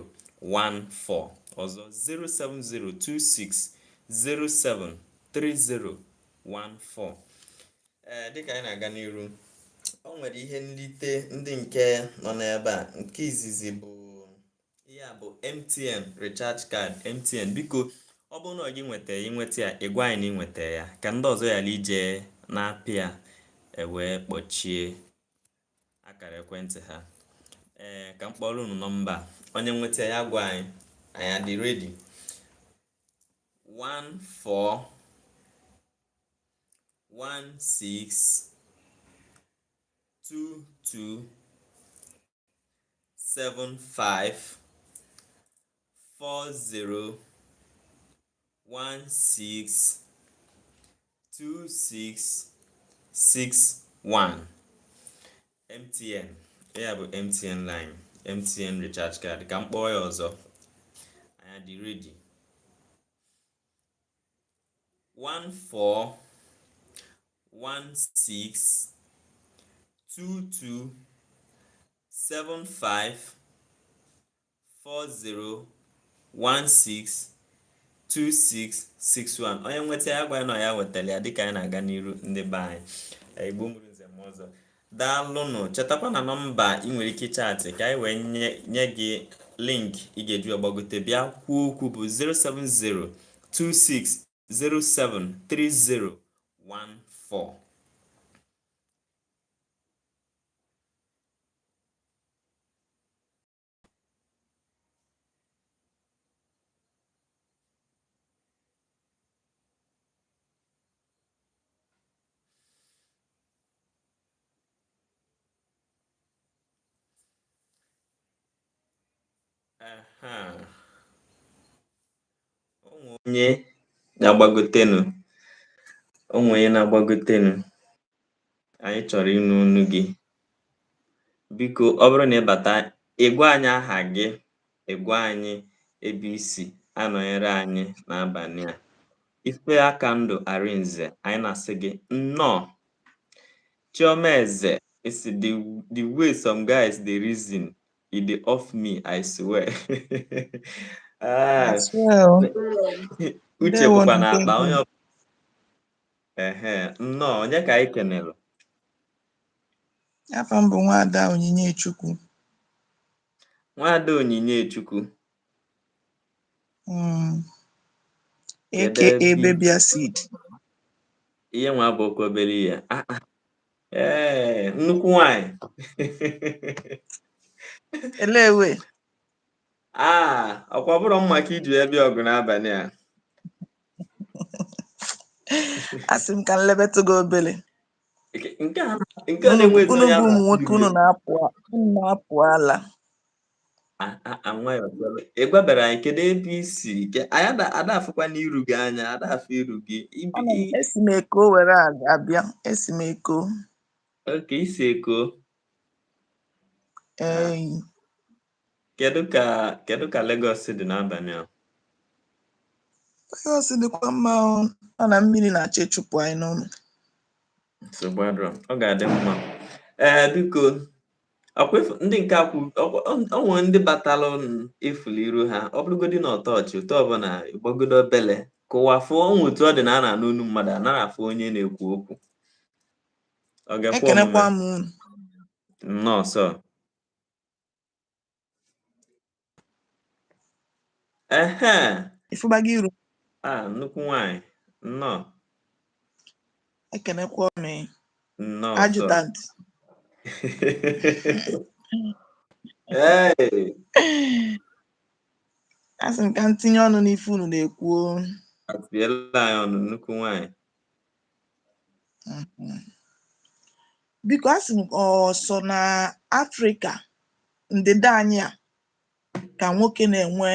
07026073014. Ọzọ, 07026073014. Ee, dịka anyị na-aga n'iru, o nwere ihe nrite ndị nke nọ n'ebe a. Nke izizi bụ ihe a bụ MTN recharge card. MTN, biko, ọ bụrụ na ọ gị nweta ya, ịnweta ya, ị gwa anyị na ịnweta ya, ka ndị ọzọ ghara ije na-apịa ewee kpọchie akara ekwentị ha. Ee, ka m kpọrọ unu nọmba a. Onye nweta ya gwa anyị. Anyị adị ready? 14 16 2 2 7 5 4 0 1 6 2 6 6 1. MTN, ya bụ MTN line, MTN recharge card. Ka m kpọọ ya ọzọ. Anyị dị ready? 14 16 22 75 40 16 26 61. Onye nweta ya gwa na ya nwetara ya dịka anyị na-aga n'iru. Ndị be anyị, Igbo mụrụ nze m ọzọ, daalụnụ. Chetakwa na nọmba ị nwere ike ịchatị ka anyị wee nye gị link ị ga-eji gbagote bịa kwuo okwu bụ 070 26 07 30 14. Aha. Onwe onye na-agbagotenu, onwe onye na-agbagotenu, anyị chọrọ ịnụ olu gị. Biko, ọ bụrụ na ị bata, ị gwa anyị aha gị, ị gwa anyị ebe i si anọnyere anyị n'abalị a. Ife aka ndụ Arinze, anyị na-asị gị nnọọ. Chioma Eze isi the way some guys dey reason, e dey off me, I swear. Ah, As well. Uche Ndewo. bụkwa na akpa Ndewo. onye ehe, nnọọ. Onye ka anyị kenere? Afa m bụ Nwaada Onyinye Chukwu. Nwaada Onyinye Chukwu. Kedu AKA ebe Baby Acid. Ihe nwa bụ okwu obere ihe. Ah, ah. Ee, nnukwu nwanyị. Elewe. Ah, ọkwa bụrụ mma ka iji wee bịa ọgụ n'abalị a. Asị m ka m lebetụ gị obere. Nke a Unu na-enwezi unu onye a bụ ụmụ nwoke, unu na-akpụ. na-apụ ala. Nwayọ, ị gwabara anyị kedu ebe i si anyị ada afụkwa n'iru gị anya, ada afụ iru gị. Ana m esi m Eko were abịa. Esi m Eko. Oke isi Eko. Ee. Kedu ka Lagos dị n'abalị a? Lagos dịkwa mma o. Ọ na mmiri na-achọ ịchụpụ anyị n'ụlọ. Nsogbu adịrọ, ọ ga-adị mma. Ee, biko, ọkwa ndị nke akwụ o nwere ndị batalụ ifuli iru ha. Ọ bụrụgodị na ọtọọchị ụtọ ọbụla gbagodo obele kụwa fụ onwe otu ọ dị na a na-anụ olu mmadụ, anaghị afụ onye na-ekwu okwu. Ọ ga-ekwe Ekenekwa omume? m unu. Nnọọ sọ. Ehe. Ịfụbago iru. A nnukwu nwanyị, nnọọ. Ekenekwa m. Nnọọ sọ. Adjutant. Ee. Asị m ka m tinye ọnụ n'ife unu na-ekwu o. Atiela anyị ọnụ, nnukwu nwanyị. Biko, asị m, ọ sọ na Afrịka ndịda anyị a ka nwoke na-enwe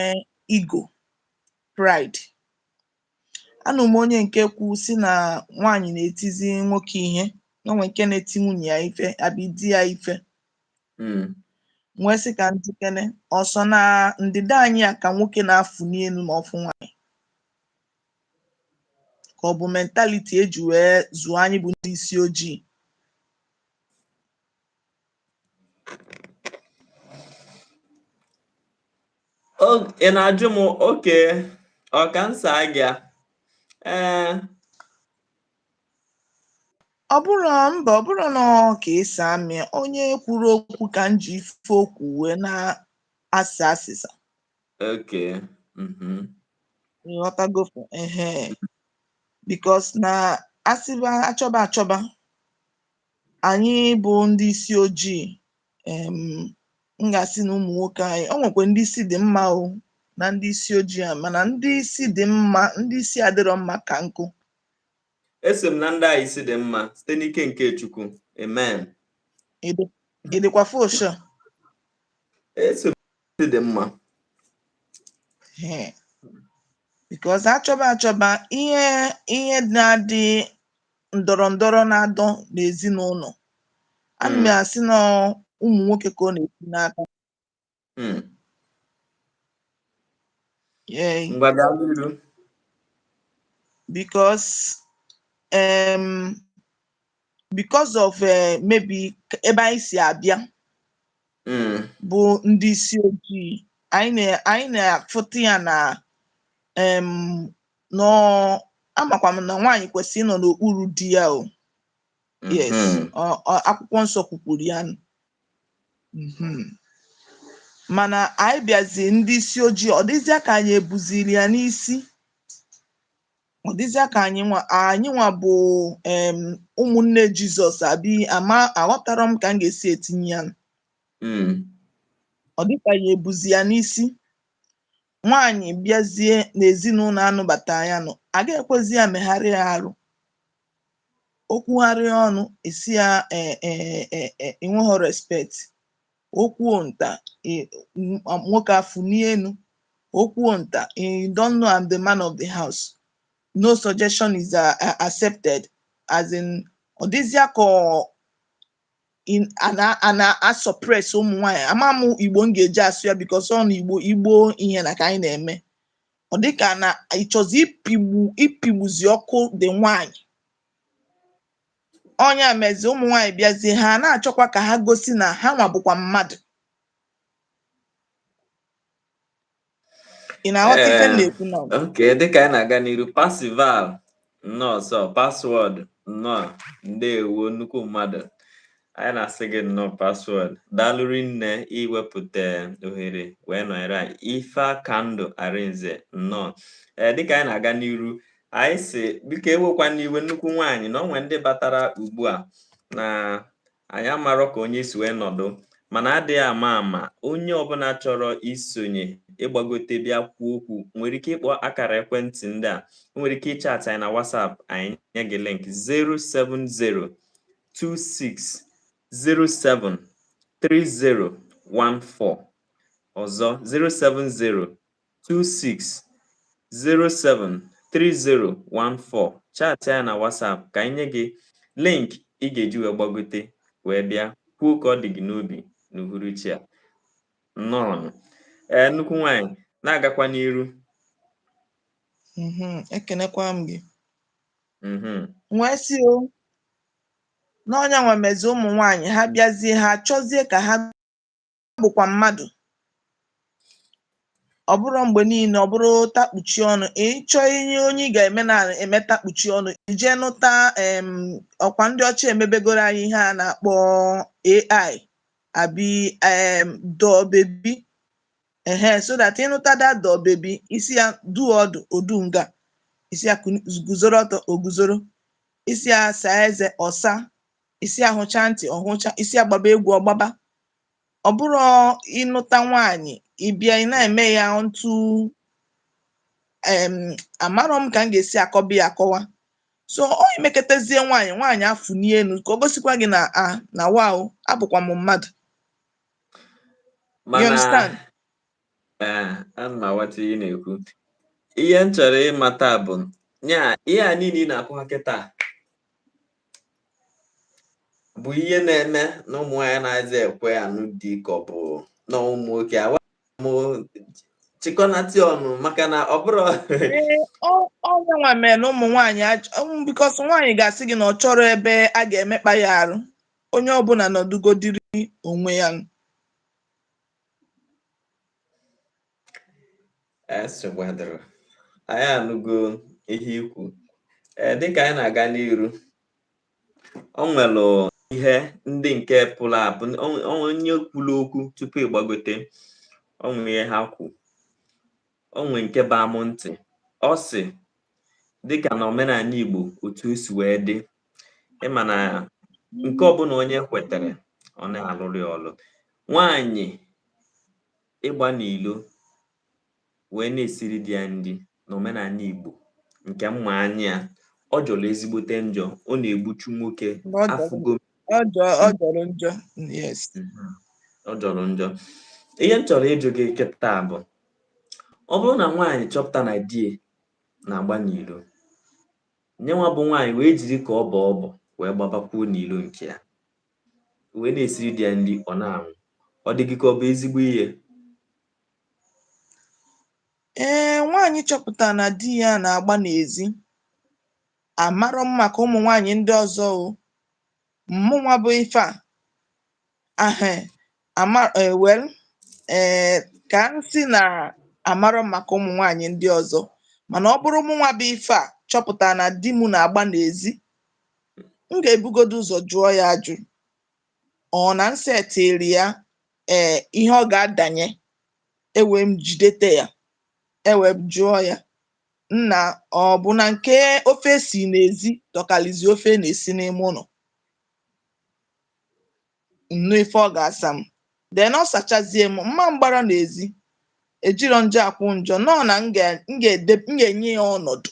ego pride? Anụ m onye nke kwu si na nwaanyị na-etizi nwoke ihe, na onwe nke na-eti nwunye ya ife abi di ya ife. Nwee sị ka njikere ọsọ na ndịda anyị a ka nwoke na-afụni elu ma ọfụ nwaanyị, ka ọ bụ mentality eji wee zụọ anyị bụ ndị isi ojii? Ị na-ajụ m oke ọ ka nsa gị a? Ee. Ọ bụrụ mba, ọ bụrụ na ọ ka esi amị onye kwuru okwu ka m ji ife okwu wee na-asa asịsa. Okay. Ịghọtago? Ehe, because na asịba achọba achọba anyị bụ ndị isi ojii, m ga-asị na ụmụ nwoke anyị, o nwekwa ndị isi dị mma o na ndị isi ojii a, mana ndị isi dị mma, ndị isi adịrọ mma ka nkụ. Eso m na ndị a isi dị mma site n'ike nke Chukwu, amen. Ịdịkwa fosho? Eso m isi dị mma. Because achọba achọba, ihe na-adị ndọrọ ndọrọ na-adọ n'ezinụlọ, ana m asị na ụmụ nwoke ka ọ na-esi n'aka. Ee. Ngwa, gaa n'iru. because of maybe ebe anyị si abịa bụ ndị isi ojii. Anyị na-afụta ya na nọ amakwa m na nwaanyị kwesịrị ịnọ n'okpuru di ya o. Yes, akwụkwọ nsọ kwukwuru ya. Mana anyị bịazi ndị isi ojii, ọ dịzịa ka anyị ebuziri ya n'isi, ọ dịzịa ka anyị nwa bụ ụmụnne Jizọs abi ama. Aghọtara m ka m ga-esi etinye ya. Ọ dịka ya ebuzi ya n'isi. Nwaanyị bịazie n'ezinụlọ anụbata ya nọ, a ga-ekwezi ya megharịa ya arụ, okwugharịa ọnụ esi ya enweghị respect. Okwuo nta, nwoke afụnie enu. Okwuo nta, "You don't know I'm the man of the house. No suggestion is accepted." As in, ọ dịzịa ka a na-asuppress ụmụ nwaanyị. Ama m Igbo m ga-eji asụ ya, because ọ na Igbo ihe na ka anyị na-eme. Ọ dịka na ịchọzi ịpigbuzi ọkụ dị nwaanyị. Ọnya mezi ụmụ nwaanyị bịazie, ha na-achọkwa ka ha gosi na ha nwa bụkwa mmadụ. Ị na-aghọta ife m Ee, na-ekwu na? Okay, dịka anyị na-aga n'iru, Percival, nnọọ sọ password, nnọọ, ndeewo, nnukwu mmadụ. Anyị na-asị gị nnọọ, password. Daalụ rinne iwepụta ohere wee nọnyere anyị. Ife aka ndụ Arinze, nnọọ. Ee, dịka anyị na-aga n'iru, anyị si biko ewekwa n'iwe, nnukwu nwaanyị, na onwe ndị batara ugbu a na anyị amarọ ka onye si wee nọdụ, mana adịghị ama ama, onye ọbụla chọrọ isonye ịgbagote bịa kwuo okwu nwere ike ịkpọ akara ekwentị ndị a, nwere ike ịchat anyị na WhatsApp, anyị nye gị link: 070 26 07 3014. Ọzọ, 070 26 07 3014. Chat ya na WhatsApp ka anyị nye gị link ị ga-eji wee gbagote wee bịa kwuo ka ọ dị gị n'obi n'uhuruchi a. Nnọọ. Ee, nnukwu nwanyị, na-agakwa n'iru. Ekenekwa m gị. Wee sị o n'ọnya nwa mezi ụmụ nwaanyị ha bịazie, ha chọzie ka ha bụkwa mmadụ. Ọ bụrụ mgbe niile ọ bụrụ takpuchi ọnụ, ịchọ ihe onye ị ga-eme na-eme takpuchi ọnụ, ijee nụta ọkwa ndị ọcha emebegoro anyị ihe a na-akpọ AI abi doll baby, ehe, so that ịnụta that doll baby, isi ya du ọdụ odu nga, isi ya guzoro ọtọ oguzoro, isi ya saa eze ọsa, isi ya hụcha ntị ọhụcha, isi ya gbaba egwu ọgbaba. Ọ bụrụ ịnụta nwaanyị, ịbịa ị na-eme ya ntụ amarọ m ka m ga-esi akọba ya akọwa. So ọ emekọtazie nwaanyị, nwaanyị afụnie elu ka o gosikwa gị na a na wow, abụkwa m mmadụ. You Mana understand? Ee, ana m aghọta ihe ị na-ekwu. Ihe m chọrọ ịmata bụ nya ihe a niile ị na-akọwa kịta bụ ihe na-eme na ụmụ nwaanyị na-aza ekwe anụ di, ka ọ bụ na ụmụ nwoke awa m chịkọnata ọnụ, maka na ọ bụrụ Ee, ọ nwa mere na ụmụ nwaanyị, because nwaanyị ga-asị gị na ọ chọrọ ebe a ga-emekpa ya arụ. Onye ọbụla nọdụgodiri onwe ya. Esogwadoro anyị anụgo ihe ikwu. Ee, dịka anyị na-aga n'iru, o nwere ihe ndị nke pụrụ apụ. Onye kwuru okwu tupu ịgbagote, o nwere ihe ha kwu, o nwere nke baa m ntị. Ọ sị dịka na omenala Igbo otu o si wee dị, ịma na nke ọbụla onye kwetere ọ na-alụrụ ya ọlụ. Nwaanyị ịgba n'ilo wee na-esiri di ya nri na omenala Igbo nke mma anya ya, ọ jọrọ ezigbote njọ, ọ na-egbuchu nwoke. Ọ jọrọ afụgo. Ọ jọrọ njọ, yes. Ọ jọrọ njọ. Ihe m chọrọ ịjụ gị kịta bụ, ọ bụrụ na nwaanyị chọpụta na di ya na-agba n'ilo, nyenwa bụ nwaanyị wee jiri ka ọ bọọ ọbọ wee gbabakwuo n'ilo nke ya wee na-esiri di ya nri, ọ na-anwụ, ọ dị gị ka ọ bụ ezigbo ihe? Ee, nwaanyị chọpụtara na di ya na-agba n'ezi Amarọ m maka ụmụ nwaanyị ndị ọzọ o. Mụnwa bụ ife a ahe ama well, ka m sị na amarọ m maka ụmụ nwaanyị ndị ọzọ, mana ọ bụrụ mụnwa bụ ife a chọpụtara na di m na-agba n'ezi, m ga-ebugodo ụzọ jụọ ya ajụ, ọ na nsetịrị ya ihe ọ ga-adanye, ewee m jidete ya, ewee m jụọ ya, nna, ọ bụ na nke ofe si n'ezi tọkalizi ofe na-esi n'ime ụlọ? Nnụ ife ọ ga-asa m, then ọ sachazie m mma mgbara n'ezi, ejiro njọ akwụ njọ nọ na m ga-enye ya ọnọdụ,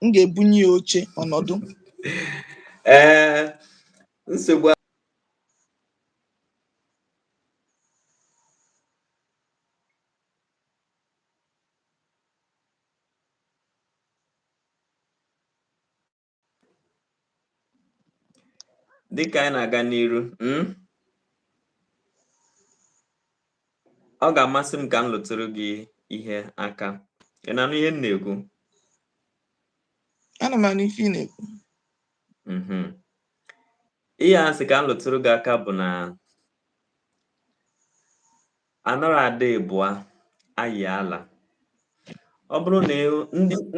m ga-ebunye ya oche ọnọdụ. Ee, nsogbu dịka anyị na-aga n'iru, ọ ga-amasị m ka m lụtụrụ gị ihe aka. Ị na-anụ ihe m na-ekwu? Ana m anụ ife ị na-ekwu. Ihe a sị ka m lụtụrụ gị aka bụ na anara ada ịbụa ayị ala. Ọ bụrụ na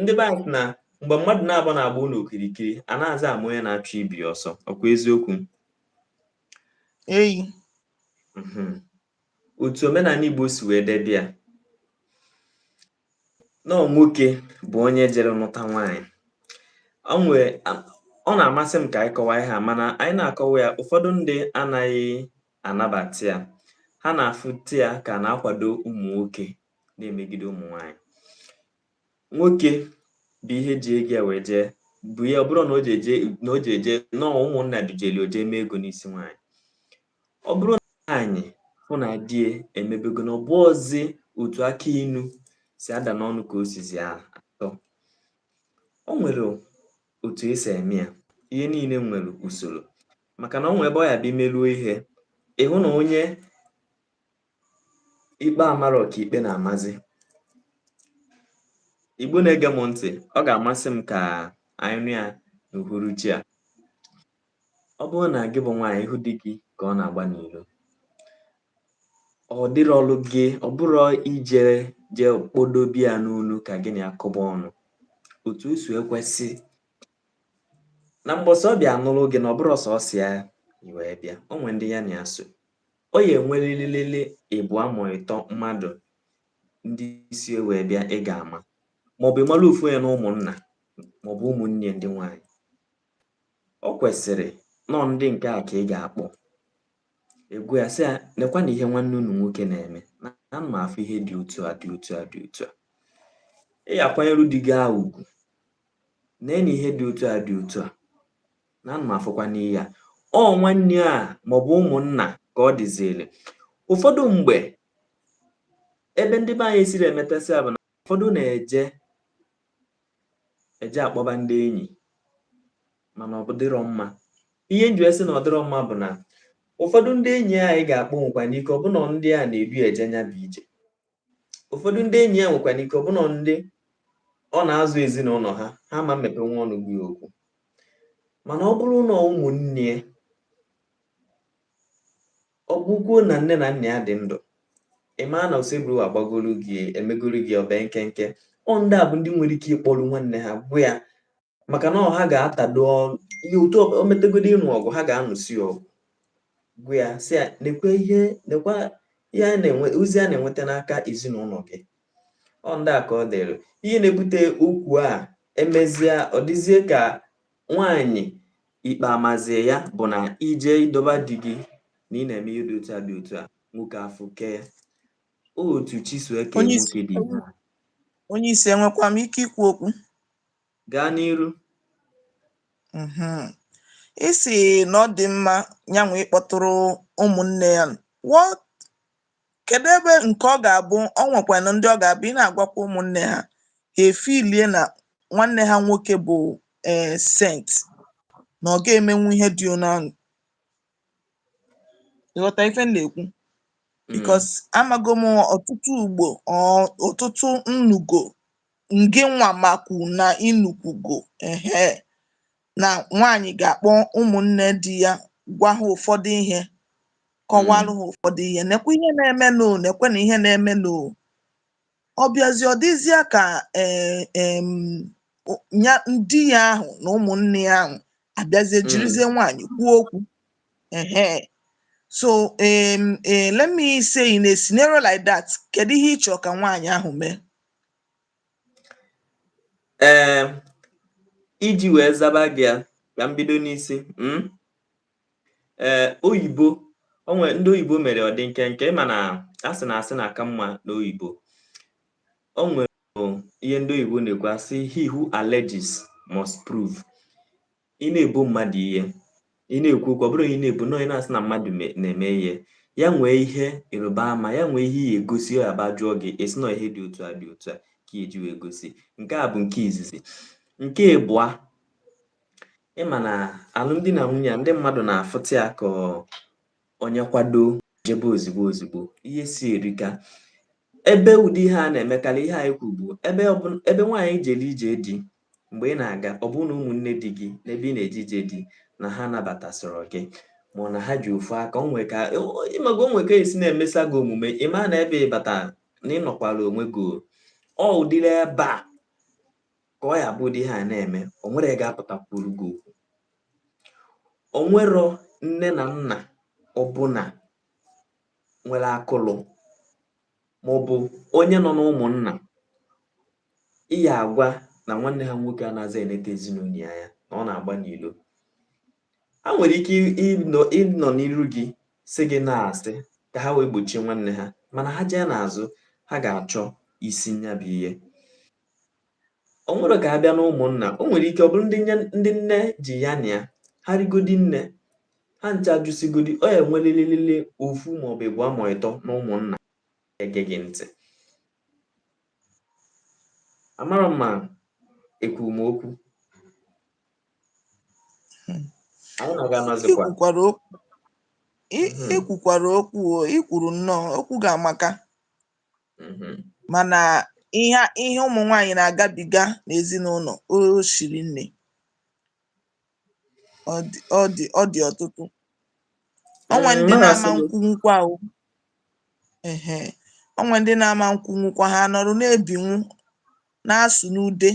ndị be anyị sị na mgbe mmadụ na-agba na-agba ụlọ okirikiri, a na-aza ama onye na-achọ ibi ọsọ. Ọkwa eziokwu? Eyi. Otu omenala Igbo si wee debe ya, nọọ nwoke bụ onye jere nụta nwaanyị. Ọ na-amasị m ka anyị kọwaa ihe a, mana anyị na-akọwa ya, ụfọdụ ndị anaghị anabata ya. Ha na-afụta ya ka na-akwado ụmụ nwoke na-emegide ụmụ nwaanyị. Nwoke bụ ihe ji ego ya wee jee, bụ ihe ọ bụrụ na o ji eje, na o ji eje nọọ ụmụnna dujeli o jee mee ego n'isi nwaanyị. Ọ bụrụ na nwaanyị hụ na di ya emebego na ọ bụ ọzi otu aka inu si ada n'ọnụ ka o sizi atọ, o nwere otu esi eme ya. Ihe niile nwere usoro, maka na o nwere ebe ọ ya bụ imeluo ihe, ịhụ na onye ikpe amarọ ka ikpe na-amazi. Igbo na-ege m ntị, ọ ga-amasị m ka anyị nụ ya n'uhuruchi a. Ọ bụrụ na gị bụ nwaanyị hụ di gị ka ọ na-agba n'ilo, ọ dịrọ ọlụ gị, ọ bụrụ ije jee kpodobe ya n'onu ka gị na ya kọba ọnụ otu o si ekwesị na mbọsị ọ bịa nụrụ gị, na ọ bụrụ sọsọ ya wee bịa, o nwere ndị ya na ya so, ọ ya enwerịrịlịlị ịbụa ma ịtọ mmadụ ndị isi wee bịa, ị ga-ama maọbụ ịmara ofu onye na ụmụnna maọbụ ụmụnne ndị nwaanyị. Ọ kwesịrị nọ ndị nke a ka ị ga-akpọ egwu ya, sị ya nekwa na ihe nwanne unu nwoke na-eme, na ana m afụ ihe dị otu a dị otu a dị otu a. Ị ga-akwanyere di gị ahụ ugwu, nee na ihe dị otu a dị otu a, na ana m afụkwa n'ihe a. Ọ nwanne a maọbụ ụmụnna ka ọ dịzịrị. Ụfọdụ mgbe ebe ndị be anyị esiri emetasị ya bụ na ụfọdụ na-eje eje akpọba ndị enyi, mana ọ dịrọ mma. Ihe nji esi na ọ dịrọ mma bụ na ụfọdụ ndị enyi anyị ga-akpọ nwekwana ike ọbụna ndị a na-edu eje nya bụ ije. Ụfọdụ ndị enyi ya nwekwana ike ọbụna ndị ọ na-azụ ezinụlọ ha, ha ma mmepe nwa ọnụ gị okwu. Mana ọ bụrụ na ụmụnne, ọ bụkwuo na nne na nna ya dị ndụ, ị maa na Oseburu agbagoro gị, emegoro gị ọbee nkenke. Ọ ndị a bụ ndị nwere ike ịkpọrọ nwanne ha gwa ya, maka na ọ ha ga-atado ihe otu o metegoro ịnụ ọgụ, ha ga-anụsi ọgụ gwa ya, sị ya nekwa ihe, nekwa ihe a na-enwe, ozi a na-enweta n'aka ezinụlọ gị. Ọ ndị a ka ọ dịrị. Ihe na-ebute okwu a emezie ọ dịzie ka nwaanyị ikpe amazie ya bụ na ije ịdọba di gị na ị na-eme ihe dị otu a dị otu a, nwoke afụ kee otu chi so eke nwoke dị. Onye isi, enwekwa m ike ikwu okwu? Gaa n'iru. Isi na ọ dị mma nyanwa ịkpọtụrụ ụmụnne ya. Kedu ebe nke ọ ga-abụ ọ nwekwanụ ndị ọ ga-abụ ị na-agwakwa ụmụnne ha, ha efilie na nwanne ha nwoke bụ saint, na ọ ga-emenwu ihe dị onu ahụ. Ịghọta ife m na-ekwu? Because amago m ọtụtụ ugbo, ọtụtụ nnugo Ngị nwa makwu na ịnụkwugo ehe na nwaanyị ga-akpọ ụmụnne di ya, gwa ha ụfọdụ ihe, kọwalụ ha ụfọdụ ihe, nekwe ihe na-emenụ o, nekwe na ihe na-emenụ o. Ọ bịazie, ọ dịzịa ka ya di ya ahụ na ụmụnne ya ahụ abịazie jirizie nwaanyị kwuo okwu ehe. So let me say, in a scenario like that, kedu ihe ị chọrọ ka nwaanyị ahụ mee? Ee, iji wee zaba gị ya, ka m bido n'isi. Ee, oyibo onwe ndị oyibo mere ọ dị nkenke, ịma na asị na asị na-aka mma n'oyibo. O nwere ihe ndị oyibo na-ekwu, asị, "He who alleges must prove." Ị na-ebo mmadụ ihe, ị na-ekwu okwu, ọ bụrụ ị na-ebo nọọ, ị na-asị na mmadụ na-eme ihe, ya nwee ihe ịrịba ama, ya nwee ihe ya egosi, ọ ya ba jụọ gị, esi nọ ihe dị otu a dị otu a ka ị eji wee gosi. Nke a bụ nke izizi. Nke ịbụa, ịma na alụmdi na nwunye a, ndị mmadụ na-afụta ya ka onye kwado jebe ozigbo ozigbo. Ihe si erika ebe ụdị ihe a na-emekarị, ihe anyị kwu bụ ebe ebe nwaanyị jere ije di, mgbe ị na-aga, ọ bụrụ na ụmụnne di gị n'ebe ị na-eje ije di na ha nabatasịrọ gị, ma ọ na ha ji ofu aka, o nwee ka ịmago, o nwee ka esi na-emesa gị omume, ị maa na ebe ị bata na ị nọkwara onwe gị o. Ọ ụdịrị ebe a ka ọ ya bụ ụdị ihe a na-eme, o nwere ga-apụtakwuru gị okwu. O nwero nne na nna ọbụla nwere akụlụ maọbụ onye nọ n'ụmụnna iya agwa na nwanne ha nwoke anaghị eneta ezinụlọ ya anya, na ọ na-agba n'ilo. Ha nwere ike ịnọ n'iru gị sị gị na-asị ka ha wee gbochie nwanne ha, mana ha jee n'azụ, ha ga-achọ isi nya bụ ihe. O nwere ka a bịa n'ụmụnna, o nwere ike ọ bụrụ ndị nne ji ya na ya ha rigodi nne ha ncha jụsigodi, ọ ya enwelelele ofu maọbụ ịbụọ ma ịtọ na ụmụnna ege gị ntị. Amara m ma ekwuru m okwu. Anyị na-aga anọzikwa. Ikwukwara okwu, ikwukwara okwu o, ikwuru nnọọ okwu ga-amaka. Mana ihe ụmụ nwaanyị na-agabiga n'ezinụlọ, o shiri nne, ọ dị ọtụtụ. Onwe ndị mara na-ama asị gị nkwunwukwa o, ehe, onwe ndị na-ama nkwunwukwa, ha nọrọ na-ebinwu na-asụ n'ude.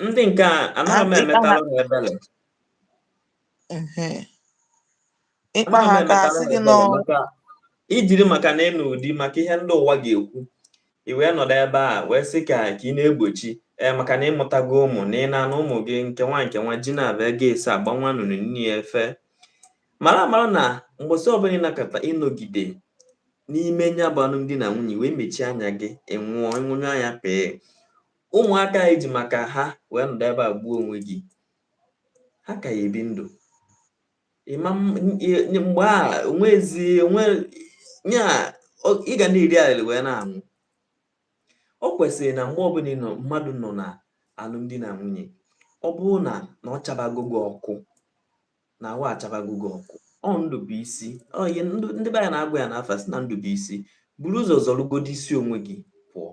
Ndị nke a ha anaghị m ịkpa ha emetalụ ha ebele. Ehe, ịkpa anaghị ha m aka emetalụ asị ha gị ebele nọ maka ijiri maka na ịnụ ụdị maka ihe ndị ụwa ga-ekwu, i wee nọdụ ebe a wee sị ka ị na-egbochi, ee, maka na ịmụtago ụmụ na ị na-anụ ụmụ gị nke nwa ji na-abịa ego ese agbanwa nụnụ nne ya efe. Mara amara na mgbọsị ọbụla ịnakọta ịnọgide n'ime nya bụ alụmdi na nwunye wee mechie anya gị, ịnwụọ ịnwụnyụ anya pee, ụmụaka anyị ji maka ha wee nọdụ ebe a gbuo onwe gị, ha ka ya ebi ndụ. Ịma mgbe a onwezi onwe nya ị ga na-eri alịlị wee na-anwụ. O kwesịrị na mgbe ọbụla ị nọ, mmadụ nọ na alụmdi na nwunye, ọ bụrụ na ọ chabago gị ọkụ na ahụ, achabago gị ọkụ, ọ ndụ bụ isi, ọ ihe ndị be anyị na-agwa ya n'afa sị na ndụ bụ isi, buru ụzọ zọrụgodo isi onwe gị pụọ.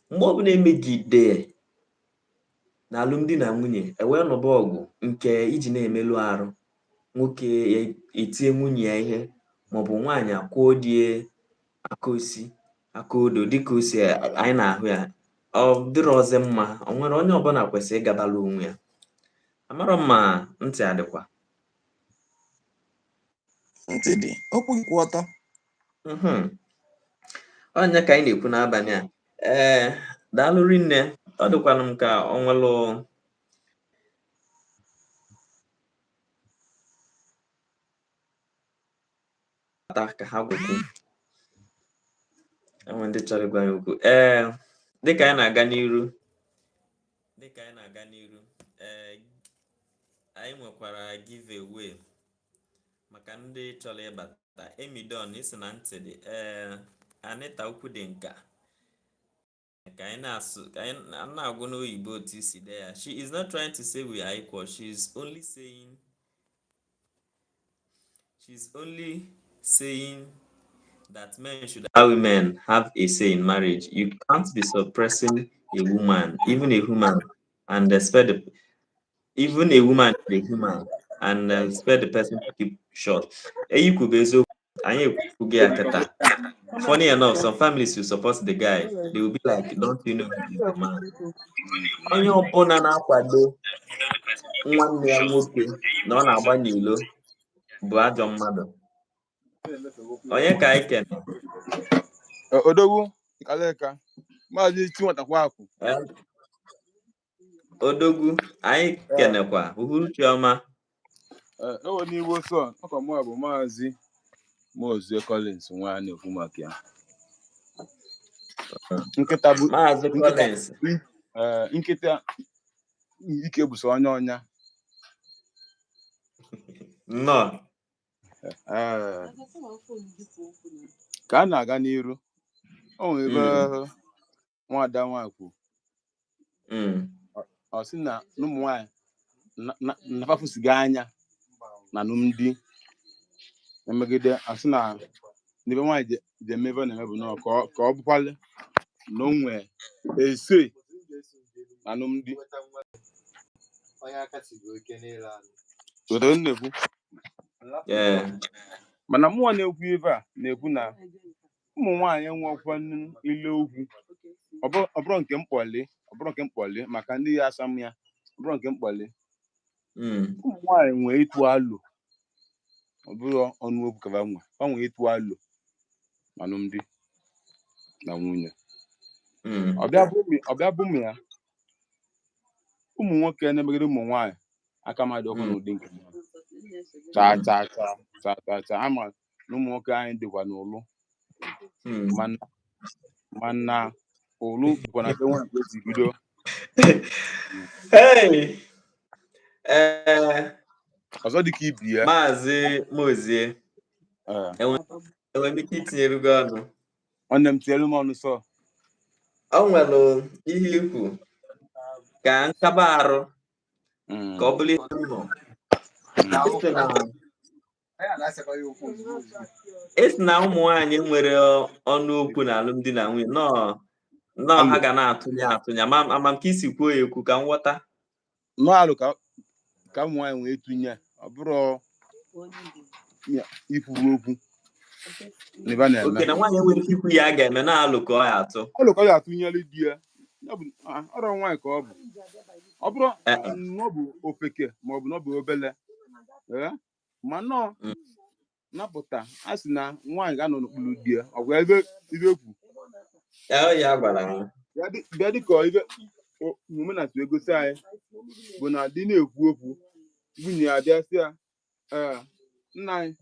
Mgbe ọbụla emegide na alụmdi na nwunye ewee nụba ọgụ nke iji na-emelụ arụ, nwoke etie nwunye ya ihe maọbụ nwaanyị akwụọ die aka osi aka odo, dịka o si anyị na-ahụ ya, ọ dịrọzi mma. O nwere onye ọbụla kwesịrị ịgabala onwe ya. Amarọ m ma ntị adịkwa. Ntị dị, okwu gị kwụ ọtọ. Ọnya ka anyị na-ekwu n'abalị a. Ee, daalụ rinne. Ọ dịkwanụ m ka ọ nwelụ ata ka ha gwekwu enwe ndị chọrọ ịgwa anyị okwu. Ee, dịka anyị na-aga n'iru, dịka anyị na-aga n'iru, ee, anyị nwekwara giveaway maka ndị chọrọ ịbata. Emidon isi na ntị dị. Ee, Anita, ukwu dị nka ka anyị na-asụ, ka anyị na-agụ n'oyibo otu isi dee ya. She is not trying to say we are equal, she is only saying That men should allow women have a say in marriage. You can't be suppressing a woman, even a human, and expect the, even a woman is a human, and expect the person to keep short. Eyi bụ eziokwu, anyị ekwugo ya kịta. Funny enough, some families will support the guy. They will be like, "Don't you know he's the man?" Onye ọbụla na-akwado nwanne ya nwoke na ọ na-agba n'ilo bụ ajọ mmadụ. Onye ka anyị kene? Odogwu Kaleka, Maazị Chinwetakwa Akụ. Odogwu, anyị kenekwa. Uhuruchi ọma. Ewe n'Igbo sọ, ọkwa mụ bụ Maazị Mozie Collins nwa a na-ekwu maka ya. Nkịta bụ Maazị nkịta Collins. Ee, nkịta ike bụ sọ onye ọnya. Nnọọ. Ee, ka a na-aga n'iru, o nwere ebe nwada nwaanyị kwu. Ọ sị na ụmụ nwaanyị na-afafusiga anya na alụmdi emegide, ọ sị na n'ebe nwaanyị ji eme ebe ọ na-eme bụ nọọ ka ọ bụkwalị na o nwee ese na alụmdi. Onye aka sigo ike n'ịla anụ. Wetara m na-ekwu. Yeah. Mana mụnwa na-ekwu ebe a na-ekwu na ụmụ nwaanyị enwekwanụ ile okwu. Ọ bụrụ nke mkpọli, ọ bụrụ nke mkpọli maka ndị ya asa m ya, ọ bụrụ nke mkpọli. Ụmụ nwaanyị nwee ịtụ alụ, ọ bụrụ ọnụ okwu ka ha nwe, ha nwee ịtụ alụ na alụmdi na nwunye. Ọbịa bụ ụmụ ya, ụmụ nwoke na-emegide ụmụ nwaanyị aka mmadụ ọkụ n'ụdị nke ha. Chaa chaa chaa chaa chaa chaa, ama na ụmụ nwoke anyị dịkwa n'ụlụ. Mana ụlụ bụkwa na be nwaanyị ka o si bido. Hey! Ee, Ọzọ dịka ibi ya. Maazị Mozie, Ee, enwere m ike itinyere gị ọnụ? Nwanne m, tinyere m ọnụ sọ. O nwere ihe ikwu ka nkaba arụ ka ọ bụrụ ihe m nọ. Esi na ụmụ nwaanyị nwere ọnụ okwu na alụmdi na nwunye nọọ nnọọ ha ga na-atụnye atụnye ama ama m ka isi kwuo ya ekwu ka m ghọta. Nọọ alụ ka ụmụ nwaanyị wee tụnye, ọ bụrụ ya ikwuru okwu n'ebe a na-eme. Oke na nwaanyị nwere ike ikwu ya a ga-eme na-alụ ka ọ ya atụ. Alụ ka ọ ga-atụnyere di ya. Ya bụ ọrụ nwaanyị ka ọ bụ, ọ bụrụ na ọ bụ ofeke ma ọ bụ na ọ bụ obele, ee, ma nọọ napụta a sị na nwaanyị ga-anọ n'okpuru di ya, ọ gwa ebe ibe ekwu. Ya ọ ya gwara ha. Bịa dịka ibe omenala si egosi anyị bụ na di na-ekwu okwu, nwunye ya abịa sị ya, "Ee, nna anyị,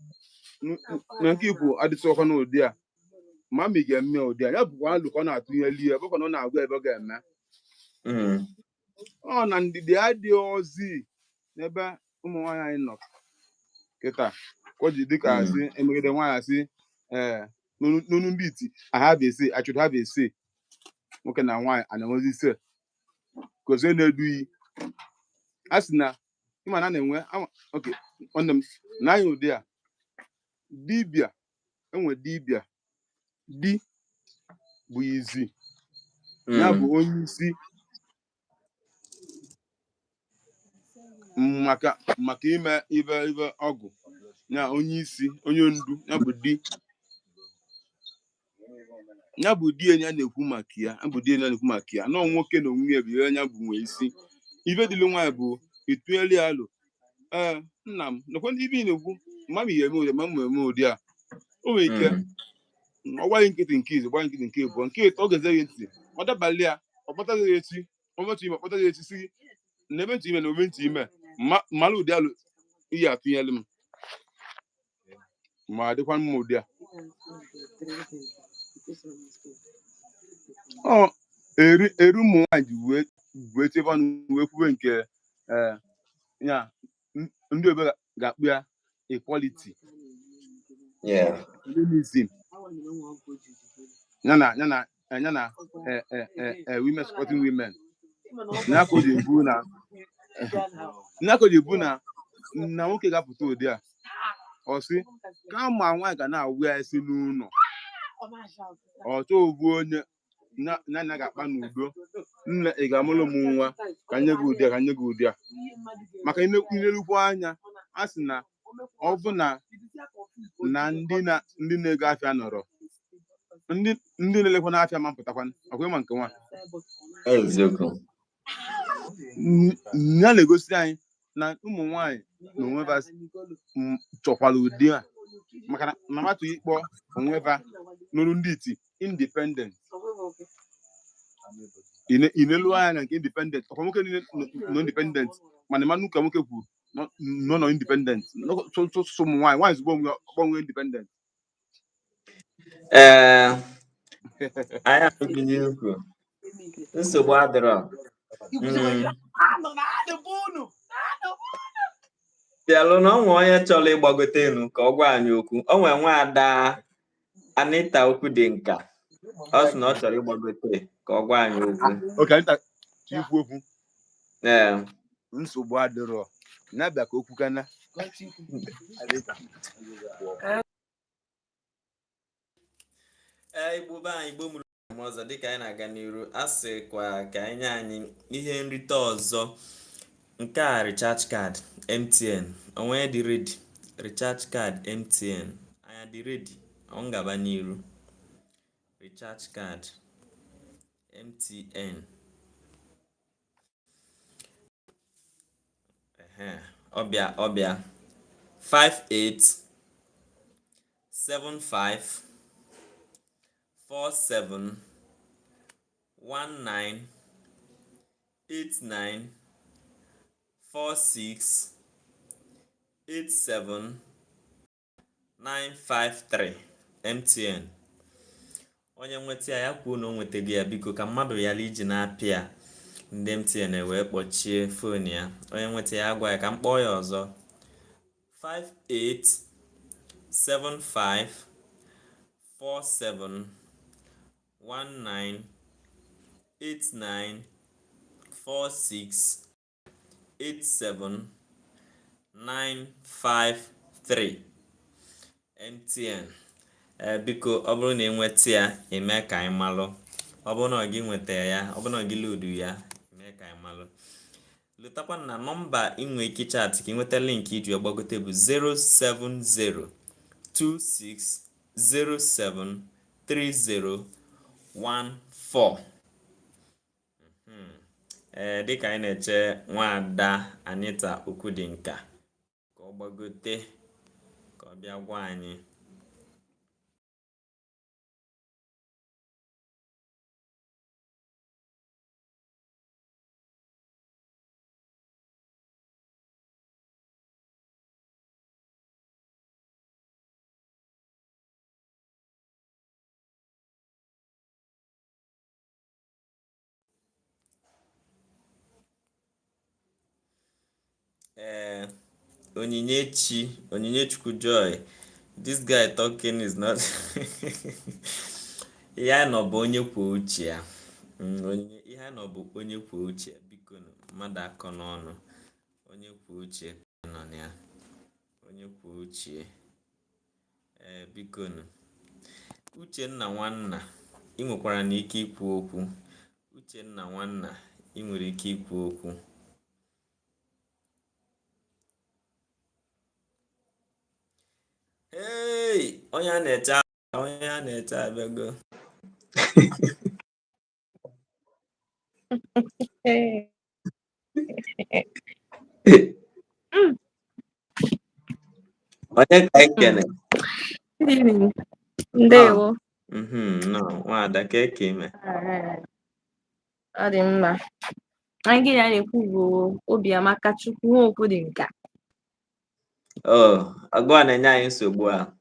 na nke ikwu adịsịkwa n'ụdị a, ma ị ga-eme ụdị a." Ya bụkwa alụ ka ọ na-atụnyeli ya, bụkwa na ọ na-agwa ebe ọ ga-eme. Ọ na ndidi adịghị ozi n'ebe ụmụ nwaanyị anyị nọ kịta ka o ji dịka asị emegide nwaanyị, asị ee n'onu ndị iti, "I have a say, I should have a say." Nwoke na nwaanyị a na-enwezi ise kozie na-eduyi a sị na ịma na a na-enwe oke. Nwanne m, na anya ụdị a dibịa enwe, dibịa di bụ izi ya bụ onye isi maka ime ibe ọgụ ya, onye isi, onye ndu ya bụ di, ya bụ di ya na-ekwu maka ya, ya bụ di ya na-ekwu maka ya nọọ nwoke na onwe ya bụ ihe ya bụ nwee isi. Ibe dịrị nwaanyị bụ ịtụnyere ya alụ, "Ee, nna m, nekwe ndị ibe ị na-ekwu, ma m ihe eme ụdị, ma m eme ụdị a." O nwere ike ọ gwaghị nkịtị nke izu, gbaghị nkịtị nke abụọ, nke ịtọ, ọ ga-eze gị ntị, ọ dabalị ya, ọ kpọtaghị ya echi, ọ metụ ime, ọ kpọtaghị ya echi, si na ebe ntị ime na ebe ntị ime mmalụ ụdị alụ ihe atụnyere m ma dịkwa mma ụdị a. Ọ eri eri ụmụ nwaanyị ji wee chebe ọnụ wee kwube nke ee ya ndị obe ga-akpụ ya equality, feminism, yana women supporting women. Ya ka o ji ebu na ya ka o ji ebu na nwoke ga-apụta ụdị a, ọ sị kama nwaanyị ga na-awụ ya isi n'ụlọ. Ọ chọọ ovu onye na na ga-akpa n'udo. Nne, ị ga-amụrụ m nwa ka nye gị ụdị a, ka nye gị ụdị a, maka inelukwu anya a sị na ọ bụ na na ndị na-ego afịa nọrọ, ndị na-elekwa n'afịa ma mpụtakwa ọkwa ịma nke nwa. Eziokwu. Ya na-egosi anyị na ụmụ nwanyị na onweva chọkwara ụdị a, maka na na matụ ịkpọ onweva n'olu ndị iti independent. Inelu anya na nke independent, ọkwa nwoke niile nọ independent, mana mmanụ ka nwoke kwuru nọ nọ independent sụsụ ụmụ nwaanyị nwaanyị zugbo onwe ọkpọ onwe independent. Ee, anyị anụghị n'ikwu, nsogbu adịrọ. Bịalụ na onwe onye chọrọ ịgbagote elu ka ọ gwa anyị okwu. O nwee nwaada Anita okwu dị nka, ọ sị na ọ chọrọ ịgbagote ka ọ gwa anyị okwu. Oke Anita ikwu okwu. Ee. Nsogbu adịrọ, na-abịa ka okwu kana. Ee, Igbo be anyị, Igbo mụrụ m ọzọ, dịka anyị na-aga n'iru, a sịkwa ka anyị nye anyị ihe nrite ọzọ. Nke a recharge card MTN onwe dị ready. Recharge card MTN anya dị ready, ọ ngaba n'iru. Recharge card MTN. Ehe, ọbịa ọbịa 58 75 47 19 89 46 87 953 MTN. Onye nweta ya, ya kwuo na o nwetago ya. Biko, ka mmadụ yala iji na-apịa ndị MTN wee kpọchie phone ya. Onye nweta ya, agwa ya ka m kpọọ ya ọzọ. 58 75 47 19 89 46 87 953 MTN. Ee, biko, ọ bụrụ na ị nweta ya, eme ka anyị malụ. Ọ bụrụ na ọ gị nweta ya, ọ bụrụ na ọ gị load ya, eme ka anyị malụ. Lotakwa na nọmba ị nwee ike chat ka ị nweta link iji gbagote bụ 070 2607 3014. Ee, dịka anyị na-eche nwaada Anita Okwudinka ka ọ gbagote ka ọ bịa gwa anyị. Ee, Onyinyechi, Onyinye-Chukwu Joy, this guy talking is not ihe anyị nọ bụ onye kwuo uche ya. Onyinye, ihe anyị nọ bụ onye kwuo uche ya. Biko nụ, mmadụ akọ n'ọnụ, onye kwuo uche nọ na ya, onye kwuo uche. Ee, biko nụ. Uchenna nwanna, ị nwekwara na ike ikwu okwu. Uchenna nwanna, ị nwere ike ikwu okwu. Hey, onye a na-eche, onye a na-eche abịago. Hey. Onye ka anyị kene? Good evening. Ndewo. No, nwada ka eke ime. Alright. Ọ dị mma. Anyị gị na na-ekwu bụ Obiamaka Chukwu Nwokwu dị nka. Oh, agụa na-enye anyị nsogbu a.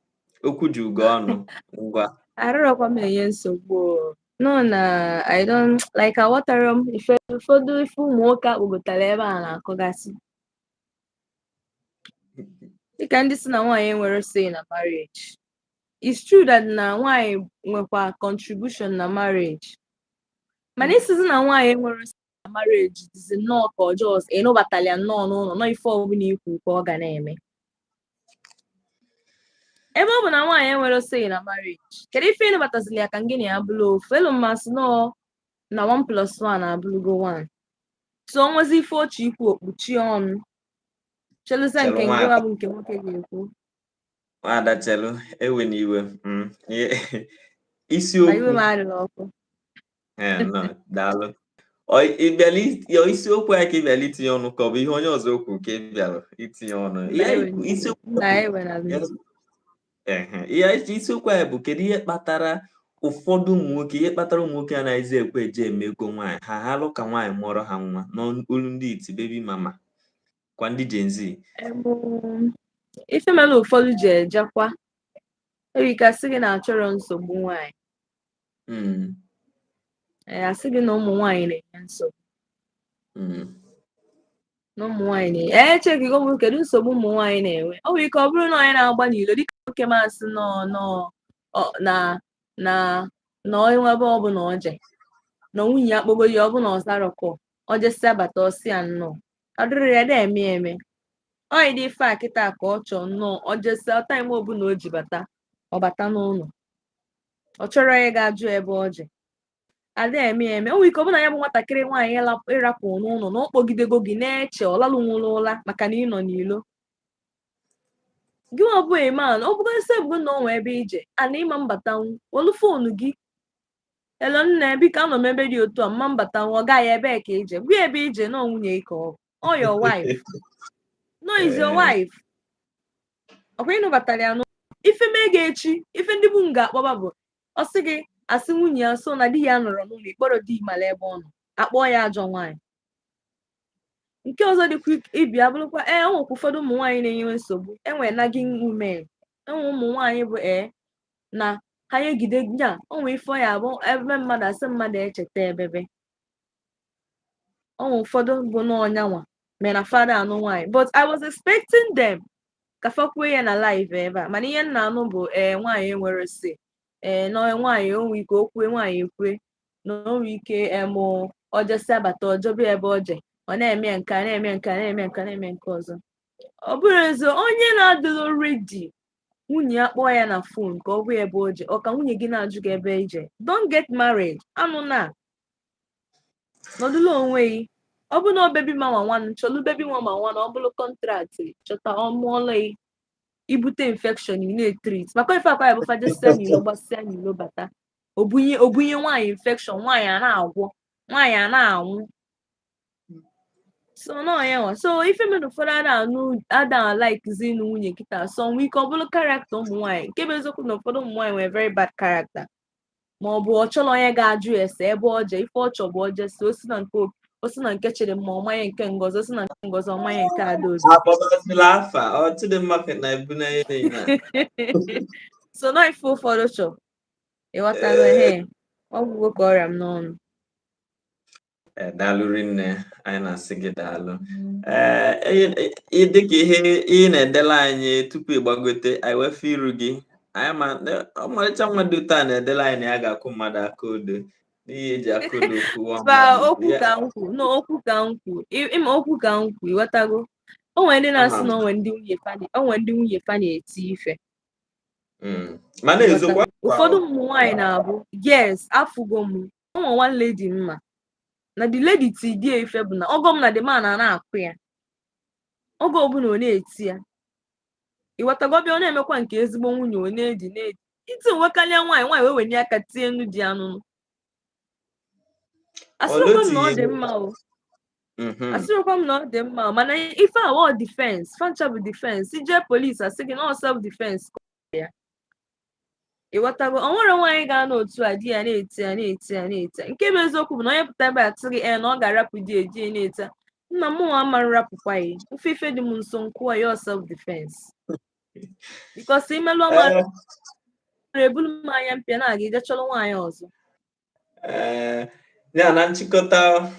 Okwu ji ugo ọnụ. Ngwa. Arịrọkwa m enye nsogbu o. No na I don't like, aghọtara m ife ụfọdụ ife ụmụ nwoke akpọgotara ebe a na-akọgasị. Dịka ndị si na nwaanyị nwere say na marriage. It's true that na nwaanyị nwekwa contribution na marriage. Mana isizi na nwaanyị nwere say na marriage dịzi nnọọ ka ọjọọ ịnụbatala ya nnọọ n'ụlọ nọọ, ife ọbụla ikwu ka ọ ga na-eme. Ebe ọ bụ na nwaanyị enwero say na marriage, kedu ife ị nụbatazili ya ka gị na ya bụrụ ofu? Elu mmasị nọọ na 1 plus 1 abụrụgo 1. So o nwezi ife oche ikwu, okpuchie ọnụ, cheluzie Chelu nke nwaada. ngịwa bụ nke nwoke ga-ekwu. Nwaada, chelu, ewe n'iwe. Na iwe Isiokwu m adịla ọkụ. Ee, nọ, daalụ. Ọ ị bịala ọ isiokwu anyị ka ị bịala itinye ọnụ, ka ọ bụ ihe onye ọzọ okwu ka ị bịara itinye ọnụ? Na Ihe ewe isiokwu na ewe na ehe, ihe isiokwu anyị bụ kedu ihe kpatara ụfọdụ ụmụ nwoke, ihe kpatara ụmụ nwoke anaghịzi ekwe eje eme ego nwaanyị, ha halụ ka nwaanyị mụọrọ ha nwa, n'olu ndị iti baby mama kwa ndị Gen Z. Ife mere ụfọdụ ji ejekwa, enwere ike asị gị na achọrọ nsogbu nwaanyị. Ee, asị gị na ụmụ nwaanyị na-enye nsogbu. Na ụmụ nwaanyị na-enye echeghị gị ụmụ, kedu nsogbu ụmụ nwaanyị na-enwe? O nwere ike ọ bụrụ na onye na-agba n'ilo, dịka nwoke masị nọ nọ na na na onwe ebe ọ bụ na ọ je na nwunye ya kpọgoro ya, ọ bụ na ọ zarọkọ, ọ jesi abata, ọ sị ya nnọọ, ọ dịrị ya na-eme eme ọ dị ife a kịta ka ọ chọọ nnọọ, ọ jesia time ọbụla o ji bata, ọ bata n'ụlọ, ọ chọrọ ya ga-ajụ ebe ọ je ada eme eme. O nwere ike ọ bụ na ya bụ nwatakịrị nwaanyị ịrapụ n'ụlọ na ọ kpọgidego gị na-eche, ọ lalụnwụrụ ụla maka na ị nọ n'ilo gị. Nwa bụ man, ọ bụgasị ebugo na ọ nwe ebe ije ana ịma mbatanwu, welu phone gị, "Hello nne, biko anọ m ebe dị otu a, mma mbatanwu." Ọ gaghị ebe ka ije gwa ebe ije na nwunye ka ọ bụ ọ your wife, no, is your wife. Ọkwa ịnụbatara ya n'ụlọ, ife mee gị echi, ife ndị bụ m ga-akpọba bụ ọ sị gị asị nwunye ya so na di ya nọrọ n'ụlọ, ịkpọrọ di mara ebe ọ nọ, akpọọ ya ajọ nwaanyị. Nke ọzọ dịkwa ibi abụrụkwa, ee, o nwekwa ụfọdụ ụmụ nwaanyị na-enyewe nsogbu. Enwe nagging women, enwe ụmụ nwaanyị bụ ee na ha nyegide ya, o nwee ife ọ ya abụ ebe mmadụ asị mmadụ echeta ebebe. O nwee ụfọdụ bụ n'ọnyanwa mere na fada anụ nwaanyị, but I was expecting them ka fa kwuo ya na live ebe a, mana ihe m na-anụ bụ ee, nwaanyị enwere say, ee, na nwaanyị o nwee ike o kwue, nwaanyị ekwue na o nwee ike emụ ọjọsi abata ọjọbe ebe ọ je, ọ na-eme nke a, na-eme nke a, na-eme nke a, na-eme nke ọzọ. Ọ bụrụ ezi onye na-adịrọ ready nwunye ya kpọọ ya na phone ka ọ gwa ya ebe o je, ọ ka nwunye gị na-ajụ gị ebe ije, don't get married. Anụ na nọdụlụ onwe gị. Ọ bụ na ọ baby mama nwanụ, chọlụ baby mama nwanụ, ọ bụrụ contract, chọta ọmụọlụ gị, ibute infection ị na-etreat maka ife akwa ya bụ fajesịa n'ilo, gbasịa n'ilo bata, obunye nwaanyị infection, nwaanyị a na-agwọ, nwaanyị a na-anwụ. So nọ ya nwa. So ife mere ụfọdụ ada anụ ada likezi ịnụ nwunye kịta, so nwee ike ọ bụrụ character ụmụ nwaanyị. Nke bụ eziokwu na ụfọdụ ụmụ nwaanyị nwere very bad character, ma ọ bụ ọ chọrọ onye ga-ajụ ese ebe ọ je. Ife ọ chọ bụ ọ jesi o si na nke o si na nke Chidimma, ọmanye nke Ngozi, o si na nke Ngozi, ọmanye nke Adaobi. Akpọbazila afa ọ Chidimma na ebu na ihe niile a. So nọ ife ụfọdụ chọ, ịghọtago? Ehe, ọgwụgwọ ka ọrịa m n'ọnụ. Ee, daalụ rinne, anyị na-asị gị daalụ. Ee, dịka ihe ị na-edela anyị tupu ị gbagote, anyị wefe iru gị anyị, ma ọmarịcha nwa dị ụtọ a na-edela anyị na ya ga-akụ mmadụ aka odo n'ihi eji aka odo kwụwa Ba mmadụ. okwu ka m kwu no, okwu ka m kwu, ịma okwu ka m kwu, ịghọtago? O nwere ndị na-asị na o nwere ndị nwunye fa o nwere ndị nwunye fa na-eti ife. Mana ezokwa. Ụfọdụ ụmụ nwaanyị na-abụ, yes, afụgo m o nwere one lady mma na the lady ti die ife bụ na ọgọ m na the man a na-akụ ya oge ọbụla, ọ na-eti ya, ịghọtago? Ọbịa, ọ na-emekwa nke ezigbo nwunye, ọ na-edi na-edi iti nwekarịa nwaanyị, nwaanyị wee wenye aka tie nnu di anụnụ. Asịrịkwa m na ọ dị mma o. Asịrịkwa m na ọ dị mma o, mana ife a ọ defense fancha bụ defense. Ije police, asị gị na ọ self defense ka ọ ya, ịghọtago? O nwere nwaanyị ga-anọ otu a, di ya na-eti ya, na-eti ya, na-eti ya. Nke bụ eziokwu bụ na onye pụta ebe a sị gị ee na ọ ga-arapụ di ya, di ya na-eti ya, nna m nwa ama nrapụkwa ya. Mfe ife dị m nso nkwụọ ya, ọ self defense, because imelụ ọma ebulu m anya mpịa na-aga ije chọrọ nwaanyị ọzọ. Ee, ya na nchịkọta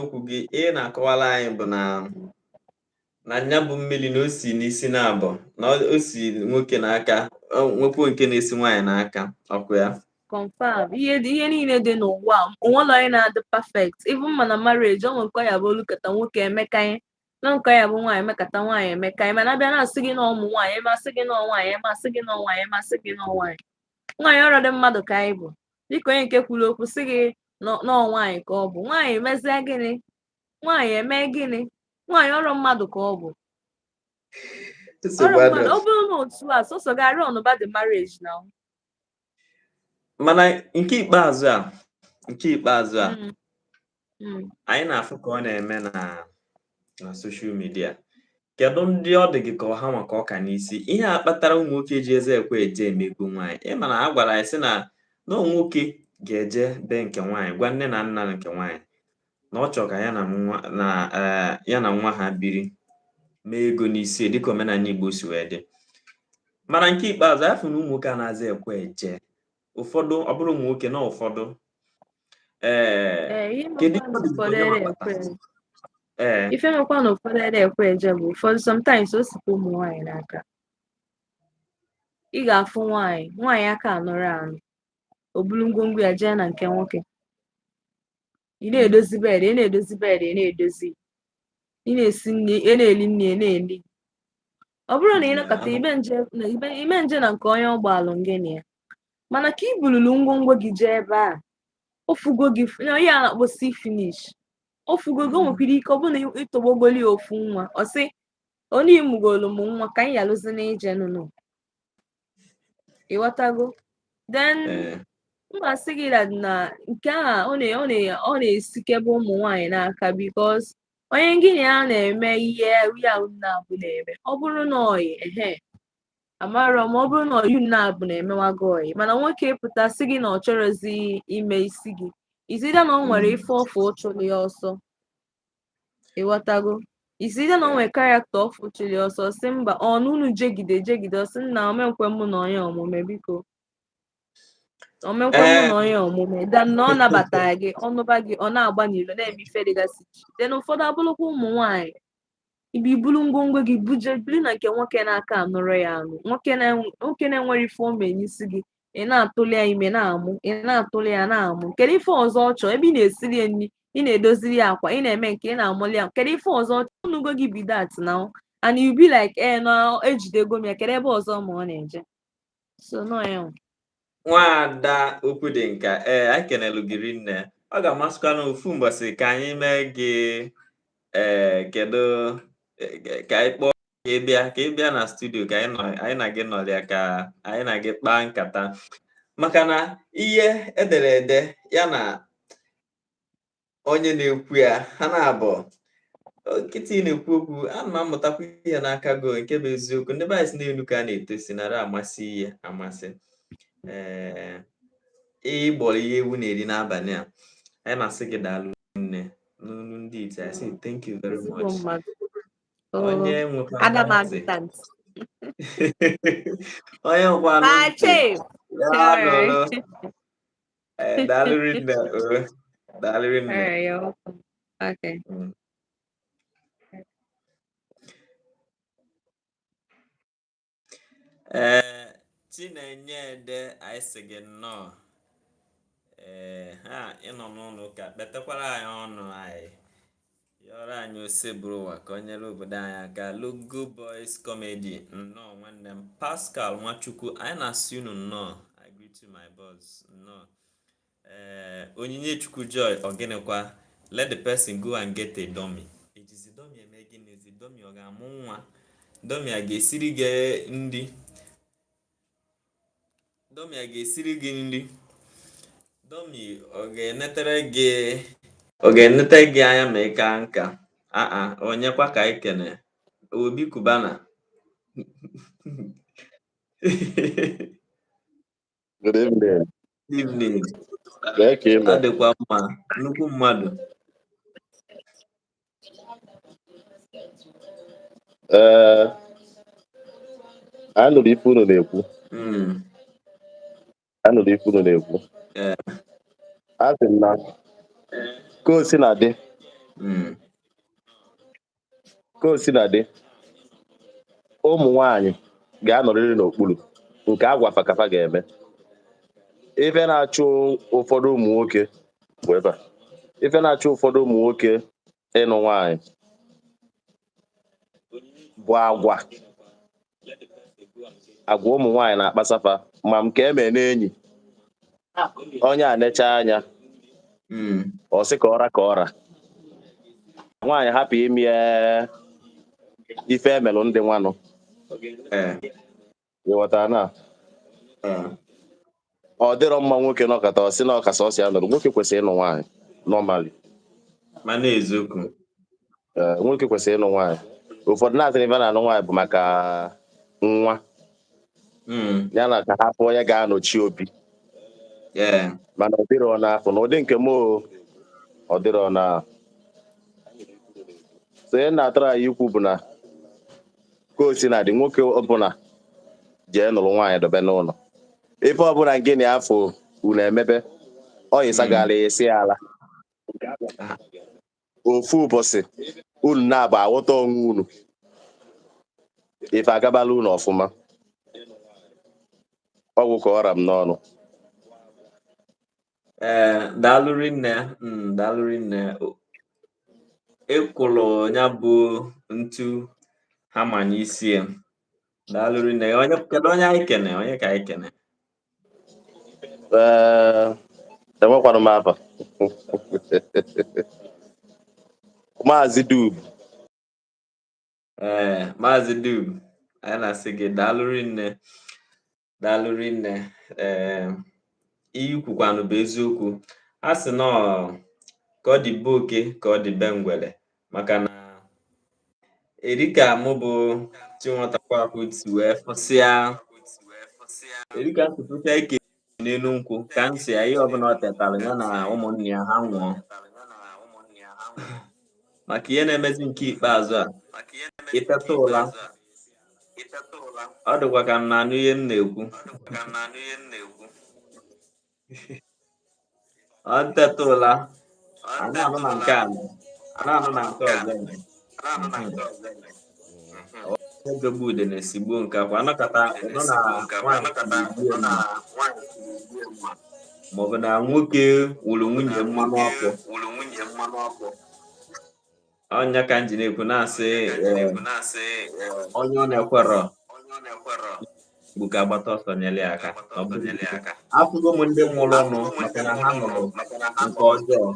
okwu gị ị na-akọwara anyị bụ na nya bụ mmiri na o si n'isi na-abọ, na o si nwoke n'aka, nwekwa nke na-esi nwaanyị n'aka, ọkụ ya. Confirm. Ihe dị, ihe niile dị n'ụwa a, onwere onye na-adị perfect, even ma na marriage. O nwekwa ya bụ olukata nwoke emekanye. Na nke ya bụ nwaanyị mekata nwaanyị emeka, mana abịa na-asị gị na ụmụ nwaanyị eme, asị gị na nwaanyị eme, asị gị na nwaanyị eme, asị gị na nwaanyị. Nwaanyị ọrụ dị mmadụ ka anyị bụ, dịka onye nke kwuru okwu sị gị nọọ nwaanyị ka ọ bụ. Nwaanyị mezie gịnị? Nwaanyị eme gịnị? Nwaanyị ọrụ mmadụ ka ọ bụ. Nsogbu Ọrụ mmadụ adịrọ. Ọ bụrụ na otu a sọsọ ga-arụ ọnụba the marriage now. Mana nke ikpeazụ a anyị na-afụ ka ọ na-eme na social media. Kedu ndị ọ dị gị ka ọha maka ọka n'isi ihe a kpatara ụmụ nwoke ji eze ekwe eje emegbu nwaanyị? Ị ma na a gwara anyị sị na nwoke ga-eje be nke nwaanyị, gwa nne na nna nke nwaanyị na ọ chọrọ ka ya na nwa na ya na nwa ha biri, mee ego n'isi, dịka omenala Igbo si wee dị. Mana nke ikpeazụ, anyị fụ na ụmụ nwoke a na-aza ekwe eje ụfọdụ, ọ bụrụ ụmụ nwoke na ụfọdụ ee. Ee, ihe Kedu mekwa na ihe ọ dị gị ka ụfọdụ onye ere nwa ekwe kpatara? Ee. Ife mekwa na ụfọdụ ere ekwe eje bụ ụfọdụ, sometimes o sikwa ụmụ nwaanyị n'aka. Ị ga-afụ nwaanyị aka anọrọ anụ, o buru ngwongwo ya jee na nke nwoke. Ị na-edozi bed, ị na-edozi bed, ị na-edozi, ị na-esi nri, ị na-eli nri, ị na-eli. Ọ bụrụ na ị nọkọta ime nje na ime nje na nke onye ọgbalụ ngịnị ya, mana ka i bululu ngwongwo gị jee ebe a, ofugo gị na ihe a na-akpọ see finish, ofugo gị. O nwekwara ike ọ bụrụ na ịtọgbogoli ya ofu nwa, ọ sị onye imugolu m nwa ka anyị yalụzi n'ije nụnụ, ịghọtago? Then m ga-asị gị that na nke a ọ na-esikebe ụmụ nwaanyị n'aka, because onye gị na ya na-eme ihe ya na-abụ na-eme, ọ bụrụ na ọyị ehe amarọ ma ọ bụrụ na ọyị na-abụ na-emewago ọyị, mana nwoke pụta sị gị na ọ chọrọzi ime isi gị isida na o nwere ife ọfụ chụrụ ya ọsọ, ịghọtago? Isida na o nwere character ọfụ chụrụ ya ọsọ, sị mba, ọnụ unu jegide jegide, ọ sị nna omenkwe mụ na onye omume, biko, omenkwe mụ na onye omume dan na ọ nabatara gị, ọnụba gị, ọ na-agba n'ilo, na-eme ife dịgasị iche. Then ụfọdụ abụrụkwa ụmụ nwaanyị ibi ibulu ngwongwo gị buje biri na nke nwoke na-aka anụrụ ya anụ, nwoke na-enwere ife o mee n'isi gị, ị na-atụli ya ime na-amụ, ị na-atụli ya na-amụ. Kedu ife ọzọ ọ chọọ? Ebe ị na-esiri ya nri, ị na-edoziri ya akwa, ị na-eme nke ị na-amụli ya, kedu ife ọzọ ọ chọọ? Ọnụgo gị be that now and you be like, eh, na ejidego m ya. Kedu ebe ọzọ ma ọ na-eje? So nọ ya nwa. Nwaada okwu dị nka. Ee, anyị kenelu gị rinne. Ọ ga-amasịkwa na ofu mbọsị ka anyị mee gị, ee, kedu ka anyị kpọọ ka ị bịa na studio, ka anyị nọ, anyị na gị nọrịa, ka anyị na gị kpaa nkata, maka na ihe edere ede ya na onye na-ekwu ya ha na-abụ nkịtị. Ị na-ekwu okwu, ana m amụtakwa ihe n'aka gị. Nke bụ eziokwu, ndị be anyị si n'elu ka a na-etosi nara amasị ihe amasị. Ee, ịgbọrọ ihe ewu na-eri n'abalị a, anyị na-asị gị daalụ nne n'olu ndị ite. I say thank you very Ezigbo much. mmadụ. Onye nwekwa Ada m ntị agụtant. Onye nwekwanụ ntị Pache. ya nụrụ. Ee, daalụ rinne o, daalụ rinne. Alright, you're welcome. Okay. Ee, Chinenye Ede, anyị sị gị nnọọ. Ee, ha ịnọ n'ụlọ ụka kpetekwara anyị ọnụ, anyị yọrọ anyị Osebụrụ ụwa ka o nyere obodo anyị aka. Logo Boys Comedy, nnọọ. Nwanne m Pascal Nwachukwu, anyị na-asị unu nnọọ. I greet you, my boss, nnọọ. Ee, Onyinye Chukwu Joy, ọ gịnịkwa? Let the person go and get a dummy. Ejizi dummy eme gịnịzi? Dummy ọ ga-amụ nwa? Dummy a ga-esiri gị nri? Dummy a ga-esiri gị nri? Dummy ọ ga-enetere gị, ọ ga-enete gị anya ma ị ka nka? Aa, onyekwa ka anyị kene? Obi Kubana. Good evening. Evening. Kee ka ị Ọ mere? dịkwa mma, nnukwu mmadụ. Ee, anụrụ ife unu na-ekwu. Anụrụ ife unu na-ekwu. A sị m na ka o si na dị, ka o si na dị, ụmụ nwanyị ga-anọrịrị n'okpuru nke agwa fakafa ga-eme. Ife na-achụ ụfọdụ ụmụ nwoke bụ ebe a. Ife na-achụ ụfọdụ ụmụ nwoke ịnụ nwaanyị Bụ agwa agwa ụmụ nwaanyị na-akpasafa ma nke eme n'enyi onye a necha anya, ọ sị ka ọra ka ọra nwaanyị hapụ ime ife emelụ ndị nwanụ. Ịghọtara na ọ dịrọ mma nwoke nọkọta ọ sị na ọka sọsọ ya nụrụ. Nwoke kwesịrị ịnụ nwaanyị normally. Mana eziokwu. Ee, nwoke kwesịrị ịnụ nwaanyị. Ụfọdụ na-asị na ife na-anụ nwaanyị bụ maka nwa ya na ka ha fụ onye ga-anọchi obi, mana ọ dịrọ n'afọ na ụdị nke m o, ọ dịrọ na so. Ihe na-atara anyị ikwu bụ na ka o si na dị, nwoke ọbụla jee nụrụ nwaanyị dobe n'ụlọ, ife ọbụla nke na afọ unu emebe ọ yisagara ya esi ala. Ofu ụbọchị unu na-abụ aghọta onwe unu, ife agabala unu ọfụma. Ọgwụ ka ọra m n'ọnụ. Ee, daalụ rinne, daalụ rinne. Ịkwụlụ ya bụ ntu hama n'isi ya. Daalụ rinne. Onye, kedu onye anyị kene? Onye ka anyị kene? Ee, enwekwanụ m afa. Maazị Dub. Ee, Maazị Dub, anyị na-asị gị daalụ rinne, daalụ rinne. Ee, ihe ikwukwanụ bụ eziokwu. A sị nọ ka ọ dị be oke ka ọ dị be ngwere, maka na erika mụ bụ Chinwatakwakwu si wee fụsịa, erika si fụsịa ike n'elu nkwụ ka m si ya, ihe ọbụla ọ tetara ya na ụmụnne ya ha nwụọ. Maka ihe na-emezi nke ikpeazụ a, iteta ụla, ọ dịkwa ka m na-anụ ihe m na-ekwu. Ọ nteta ụla a na-anụ na nke a, a na-anụ na nke ọzọ eme. Ejogbu udene sigbuo nke akwa anọkọta ịnụ na nwaanyị sigbuo mma, maọbụ na nwoke wụrụ nwunye mmanụ ọkụ. Ọnya ka m ji na-ekwu na-asị, ee, onye ọ na-ekwerọ bụ ka agbata ọsọ nyere ya aka. Ọ bụrụ afụgo m ndị nwụrụ ọnụ maka na ha nụrụ nke ọjọọ,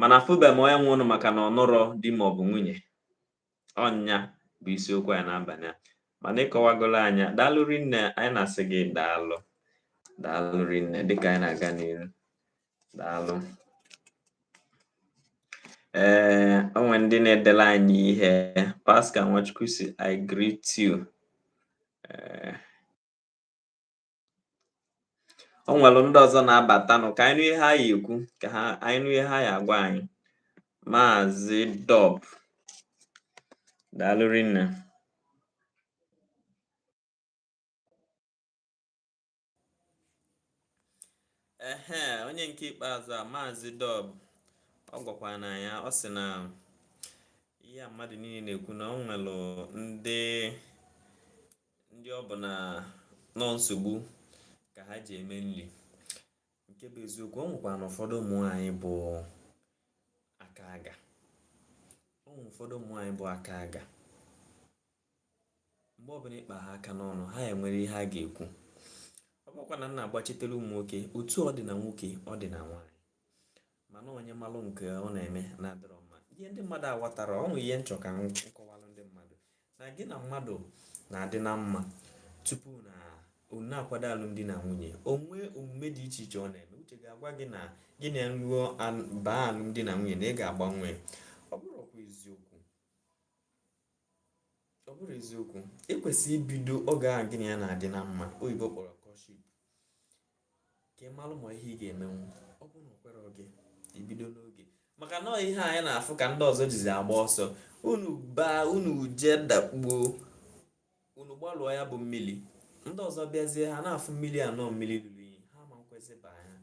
mana afụbeghị m onye nwụrụ maka na ọ nụrọ di maọbụ nwunye. Ọnya bụ isiokwu anyị n'abalị a, mana ịkọwagolo anya. Daalụ rinne, anyị na-asị gị daalụ, daalụ rinne dịka anyị na-aga n'ihu. Daalụ. Ee, o nwere ndị na-edela anyị ihe. Pascal Nwachukwu si, "I greet you." Ee, o nwere ndị ọzọ na-abatanụ ka anyị nụ ihe ha ya ekwu, ka ha anyị nụ ihe ha ya agwa anyị. Maazị Dọb, daalụ rinne. Ehe, onye nke ikpeazụ a, Maazị Dọb, ọ gwakwa na ya, ọ sị na ihe a mmadụ niile na-ekwu na o nwere ndị ọ bụ na nọ nsogbu ka ha ji eme nri. Nke bụ eziokwu, o nwekwara na ụfọdụ ụmụ nwaanyị bụ aka aga. O nwere ụfọdụ ụmụ nwaanyị bụ aka aga. Mgbe ọbụla ịkpa ha aka n'ọnụ, ha enwere ihe ha ga-ekwu. Ọ bụrụkwa na nna agbachitere ụmụ nwoke, otu ọ dị na nwoke, ọ dị na nwaanyị, mana onye malụ nke ọ na-eme na-adịrọ mma. Ihe ndị mmadụ aghọtara, ọ nwere ihe nchọ ka m kọwalụ ndị mmadụ na gị na mmadụ na-adị na mma tupu na unu na-akwado alụmdi na nwunye. O nwee omume dị iche iche ọ na-eme, uche ga-agwa gị na gị na ruo baa alụmdi na nwunye na ị ga-agbanwe. Ọ bụrụkwa eziokwu, ọ bụrụ eziokwu, ekwesịrị ibido oge ahụ gị na ya na-adị na mma, oyibo kpọrọ courtship, ka ị malụ ma ihe ị ga-emenwu. Ọ bụrụ na o kwere gị, ibido n'oge, maka na ọ ihe anyị na-afụ ka ndị ọzọ jizi agba ọsọ. Unu baa, unu jee dakpuo, unu gbalụọ ya bụ mmiri, ndị ọzọ bịazie, ha na-afụ mmiri anọ mmiri ruru unyi, ha ma nkwesị baa ya.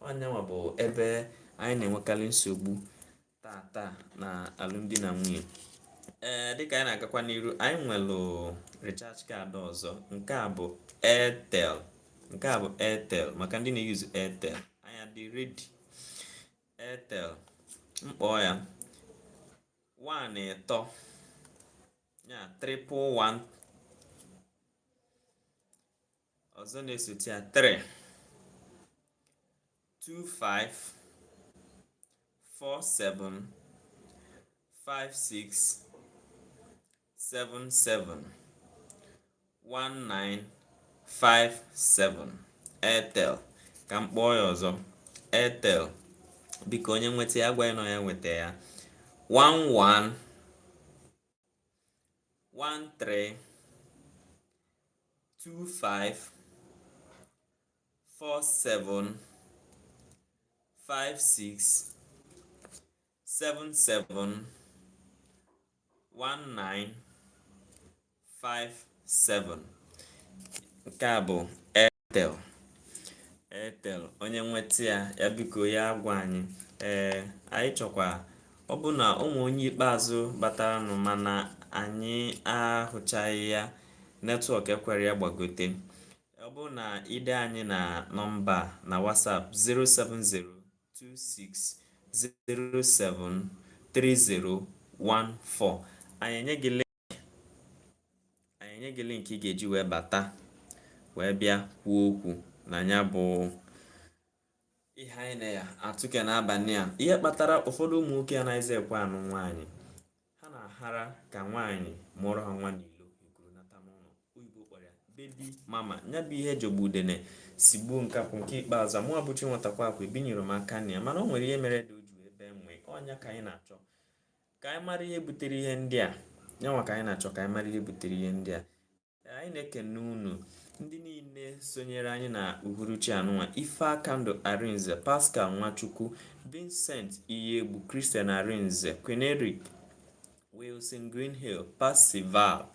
Ọnyanwa bụ ebe anyị na-enwekarị nsogbu tata na alụmdi na nwunye. Ee, dịka anyị na-agakwa n'iru, anyị nwere recharge card ọzọ. Nke a bụ Airtel, nke a bụ Airtel maka ndị na-eyuzu Airtel. Anyị adị ready? Airtel, mkpọ ya 1 3. Ya 111. Ọzọ na-esote ya, 3 25 47 56 77 19 57. Airtel. Ka m kpọọ ya ọzọ, Airtel. Biko, onye nweta ya, gwa ya na ya nweta ya. 11 13 25 47 56 77 19 57. Nke a bụ Airtel. Airtel, onye nweta ya, ya biko ya gwa anyị. Ee, anyị chọkwa ọ bụ na ụmụ onye ikpeazụ bataranụ, mana anyị ahụchaghị ya, network ekwere ya gbagote. Ọ bụrụ na ide anyị na nọmba na WhatsApp, 07026073014, anyị enye gị link ị ga-eji wee bata wee bịa kwuo okwu na ya bụ ihe anyị na-atụke n'abalị a, ihe kpatara ụfọdụ ụmụ nwoke anaghịzi ekwe anụ nwaanyị. Ha na-ahara ka nwaanyị mụọrọ ha nwa n'ilo, ekuru nata n'ụlọ. Oyibo kpọrọ ya baby mama. Ya bụ ihe jọgbu udene sigbuo nkakwụ. Nke ikpeazụ a, mụnwa bụ Chinwetakwa Akwa, ebinyere m aka na ya, mana o nwere ihe mere dị o ji wee bee nwee ọnya. Ka anyị na-achọ ka anyị mara ihe butere ihe ndị a. Yanwa ka anyị na-achọ ka anyị mara ihe butere ihe ndị a. Anyị na-ekene unu ndị niile sonyere anyị na uhuruchi anụnwa: Ifeakandụ Arinze, Pascal Nwachukwu, Vincent Iyegbu, Christian Arinze, Queen Eric, Wilson Greenhill, Percival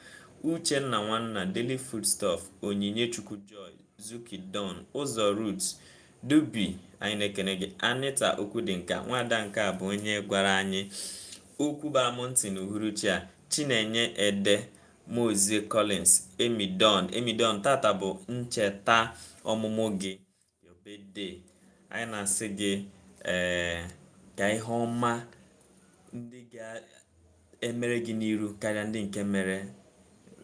Uchenna, Nwanna Daily Foodstuff, Onyinye Chukwu, Joy Zuki, Don Ụzọ, Roots Dubi. Anyị na-ekene gị, Anita Okwudinka, nwada nke a bụ onye gwara anyị okwu bara m ntị n'uhuruchi a, Chinenye Ede, Mozie Collins, Emidon. Emidon, tata bụ ncheta ọmụmụ gị, your birthday. Anyị na-asị gị ee ka ihe ọma ndị ga-emere gị n'iru karịa ndị nke mere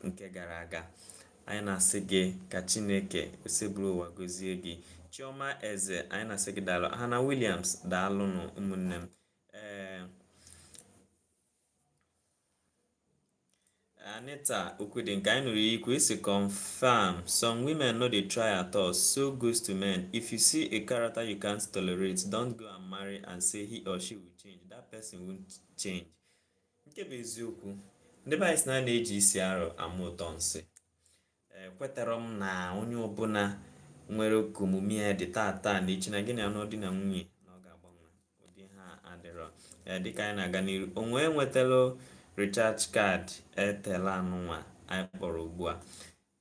nke gara aga. Anyị na-asị gị ka Chineke oseburu ụwa gozie gị. Chioma Eze, anyị na-asị gị daalụ. Hannah Williams, daalụnụ ụmụnne m. Ee, Anita Okwudinka, anyị nụrụ ikwu isi confirm. Some women no dey try at all, so goes to men. If you see a character you can't tolerate, don't go and marry and say he or she will change. That person won't change. Nke bụ eziokwu, ndị be anyị sị na a na-eji isi arọ ama ụtọ nsị. Ekwetara m na onye ọbụla nwere ka omume ya dị tata na echi na gị na anụ di na nwunye na ọ ga-agbanwe, ụdị ha adịrọ. Ee, dịka anyị na-aga n'iru, o nwee nwetara recharge card Airtel anụnwa anyị kpọrọ ugbu a.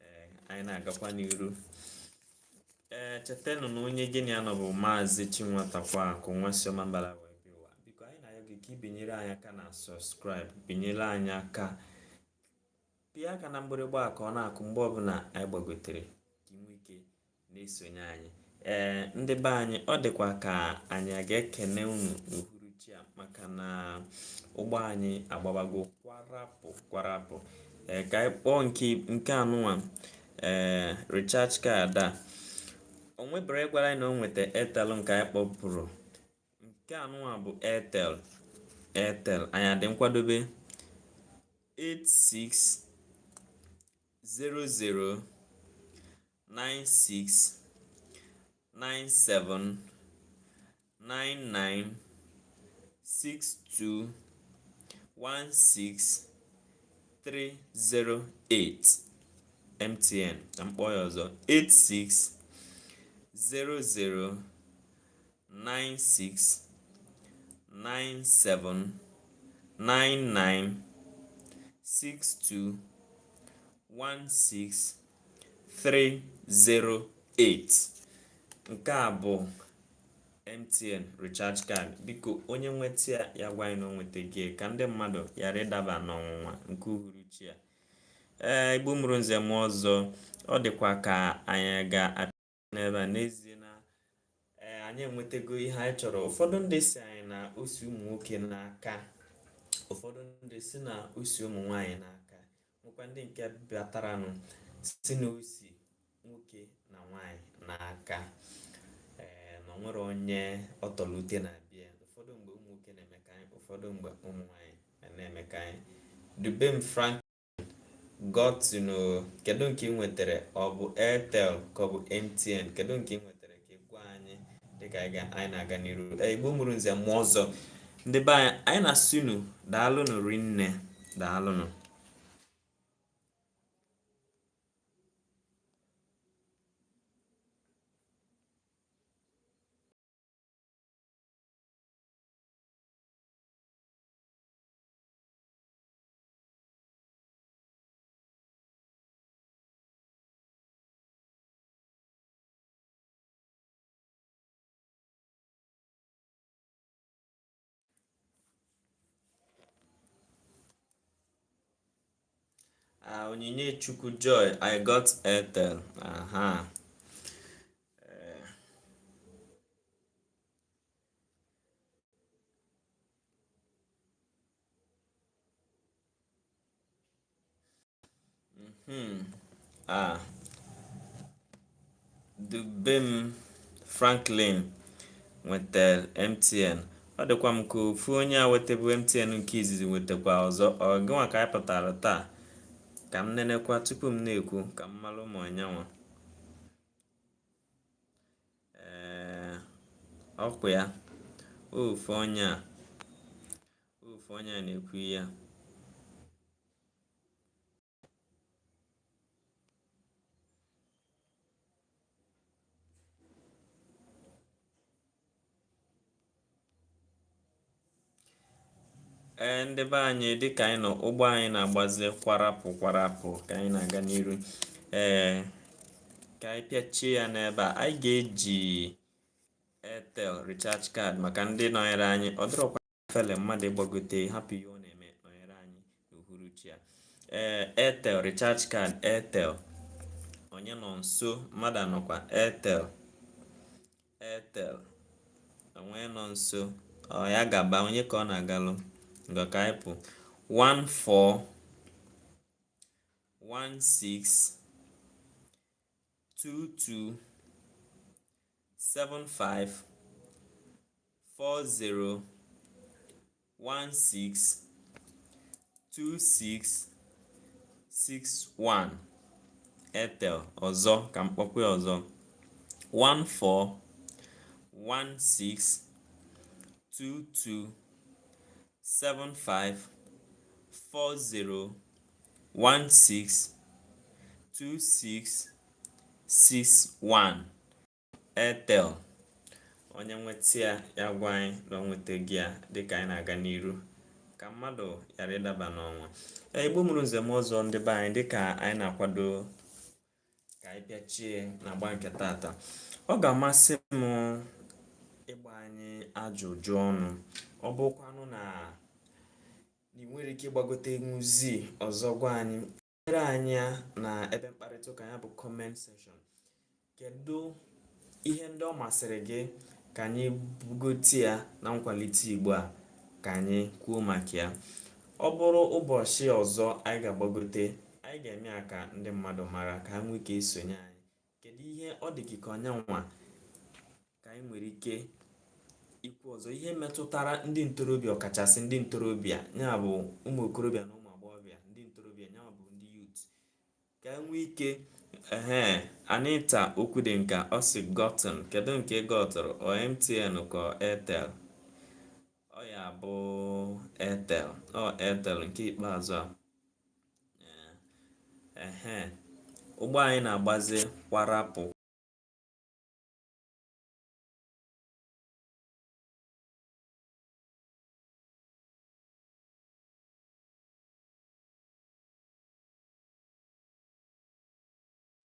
Ee, anyị na-agakwa n'iru. Ee, chetanụ na onye gịnị ya nọ bụ Maazị Chinwetakwa Akụ Nwasiọma Mbala wee bịa ụwa. Biko, anyị na-arịọ gị ka ị binyere anyị aka na subscribe, binyere anyị aka, pịa aka na mgbịrịgba a ka ọ na-akụ mgbe ọbụla anyị gbagotere, ka ị nwee ike na-esonye anyị. Ee, ndị be anyị, ọ dịkwa ka anyị a ga-ekene unu n'uhuruchi a, maka na ụgbọ anyị agbabago kwarapụ kwarapụ. Ee, ka anyị kpọọ nke anụnwa, ee, recharge card a. O nwebere gwara anyị na o nweta Airtel nke anyị kpọpụrụ. Nke anụnwa bụ Airtel. Airtel, anyị adị nkwadobe? 86 00 96 97 99 62 16 308. MTN. Ka m kpọọ ya ọzọ: 86 00 96 97 99 62 16 308. Nke a bụ MTN recharge card. Biko, onye nweta ya, ya gwa anyị na o nweta gị, ka ndị mmadụ ghara ịdaba n'ọnwụnwa nke uhuruchi a. Ee, Igbo mụrụ nze m ọzọ, ọ dịkwa ka anyị ga-apịa n'ebe a. N'ezie na ee, anyị enwetago ihe anyị chọrọ. Ụfọdụ ndị si anyị na osi ụmụ nwoke n'aka, ụfọdụ ndị si na osi ụmụ nwaanyị n'aka. Nwekwa ndị nke bịataranụ sị na o si nwoke na nwaanyị n'aka, ee, na o nwere onye ọ tọrọ ute na bịa. Ụfọdụ mgbe ụmụ nwoke na-emekarị, ụfọdụ mgbe ụmụ nwaanyị na-emekarị. Dubem Frank got to know, kedu nke ị nwetara? Ọ bụ Airtel ka ọ bụ MTN? Kedu nke ị nwetara ka ị gwa anyị dịka anyị na-aga n'iru? Ee, Igbo mụrụ nze mụọ ọzọ, ndị be anyị, anyị na-asị unu daalụnụ rinne, daalụnụ. Ah, Onyinye Chukwu Joy, I got Airtel. Aha. Ah. Dubem Franklin nwetara MTN. Ọ dịkwa m ka ofu onye a wetabu MTN nke izizi nwetakwa ọzọ. Ọ gịnwa ka anyị pụtara taa? Ka m nenekwa tupu m na-ekwu, ka m malụ ma ọ nyanwa. Ee, ọkwa ya. Ofu onye a. Ofu onye a na-ekwu ihe a. Ee, ndị be anyị, dịka anyị nọ, ụgbọ anyị na-agbazi kwarapụ kwarapụ ka anyị na-aga n'iru. Ee, ka anyị pịachie ya n'ebe a. Anyị ga-eji Airtel recharge card maka ndị nọnyere anyị. Ọ dịrọkwa fele mmadụ ịgbagote hapụ ihe ọ na-eme nọnyere anyị n'uhuruchi a. Ee, Airtel recharge card, Airtel, onye nọ nso? Mmadụ anọkwa? Airtel, Airtel, onye nọ nso? Ọ ya gaba, onye ka ọ na-agalụ? Ngwa, ka anyị pụ. 14 16 22 75 40 16 26 61. Airtel ọzọ, ka m kpọkwa ya ọzọ: 14 16 22 75 40 16 26 61. Airtel, onye nweta ya, ya gwa anyị na o nwetago ya dịka anyị na-aga n'iru, ka mmadụ ghara ịdaba n'ọnwa. Ee, Igbo mụrụ nze mụọ ọzọ, ndị be anyị, dịka anyị na-akwado ka anyị pịachie na agba nke tata, ọ ga-amasị m ịgba anyị ajụjụ ọnụ. Ọ bụkwanụ na ị nwere ike ịgbagote nwuzi ọzọ, gwa anyị, nyere anyị ya na ebe mkparịta ụka ya bụ comment section. Kedu ihe ndị ọ masịrị gị ka anyị bugote ya na nkwalite Igbo a, ka anyị kwuo maka ya? Ọ bụrụ ụbọchị ọzọ anyị ga-agbagote, anyị ga-eme ya ka ndị mmadụ mara, ka ha nwee ike isonye anyị. Kedu ihe ọ dị gị ka ọnyanwa ka anyị nwere ike ikwu ọzọ, ihe metụtara ndị ntorobịa, ọkachasị ndị ntorobịa, ya bụ ụmụ okorobịa na ụmụ agbọghọbịa, ndị ntorobịa, ya bụ ndị youth, ka e nwee ike? Ehe, Anita okwu dị nka, ọ sị gotten. Kedu nke ị gọtụrụ? Ọ MTN ka ọ Airtel? Ọ ya bụ Airtel, ọ Airtel nke ikpeazụ a. Ehe, ụgbọ anyị na-agbazi kwarapụ.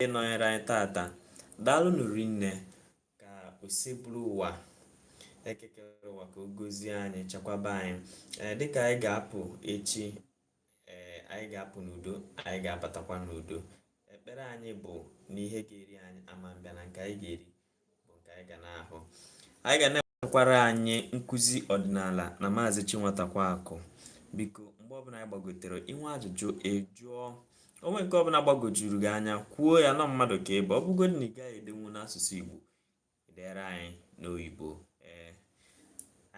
Ịnọnyere anyị tata, daalụnụ rinne. Ka Osebụrụwa ekekere ụwa ka o gozie anyị, chekwaba anyị. Ee, dịka anyị ga-apụ echi, ee, anyị ga-apụ n'udo, anyị ga-abatakwa n'udo. Ekpere anyị bụ na ihe ga-eri anyị ama mbịa, na nke anyị ga-eri bụ nke anyị ga na-ahụ. Anyị ga na-enwekwara anyị nkụzi ọdịnala na Maazị Chinwatakwa Akụ. Biko, mgbe ọbụla anyị gbagotere, inwe ajụjụ, ị jụọ. O nwee nke ọbụla gbagojuru gị anya, kwuo ya nọ mmadụ ka ị bụ. Ọ bụgodị na ị gaghị edenwu n'asụsụ Igbo, dere anyị n'oyibo. Ee,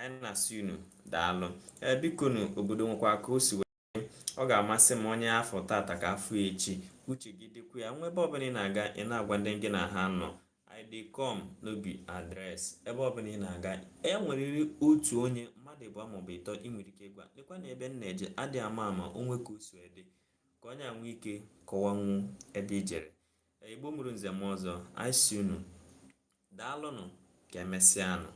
anyị na-asị unu daalụ. Ee, biko nụ, obodo nwekwa ka o si wee ọ ga-amasị m onye afọ tata ka afọ echi uche gị dịkwa ya nwa. Ebe ọbụla ị na-aga, ị na-agwa ndị gị na ha nọ, "I dey come," no be address. Ebe ọbụla ị na-aga, e nweriri otu onye, mmadụ ịbụọ maọbụ ịtọ ị nwere ike ịgwa, "Lekwa na ebe m na-eje." Adị ama ama onwe ka o si wee dị, ka onye a nwee ike kọwanwu ebe i jere. Igbo mụrụ nze m ọzọ, anyị si unu daalụnụ. Ka emesịanụ.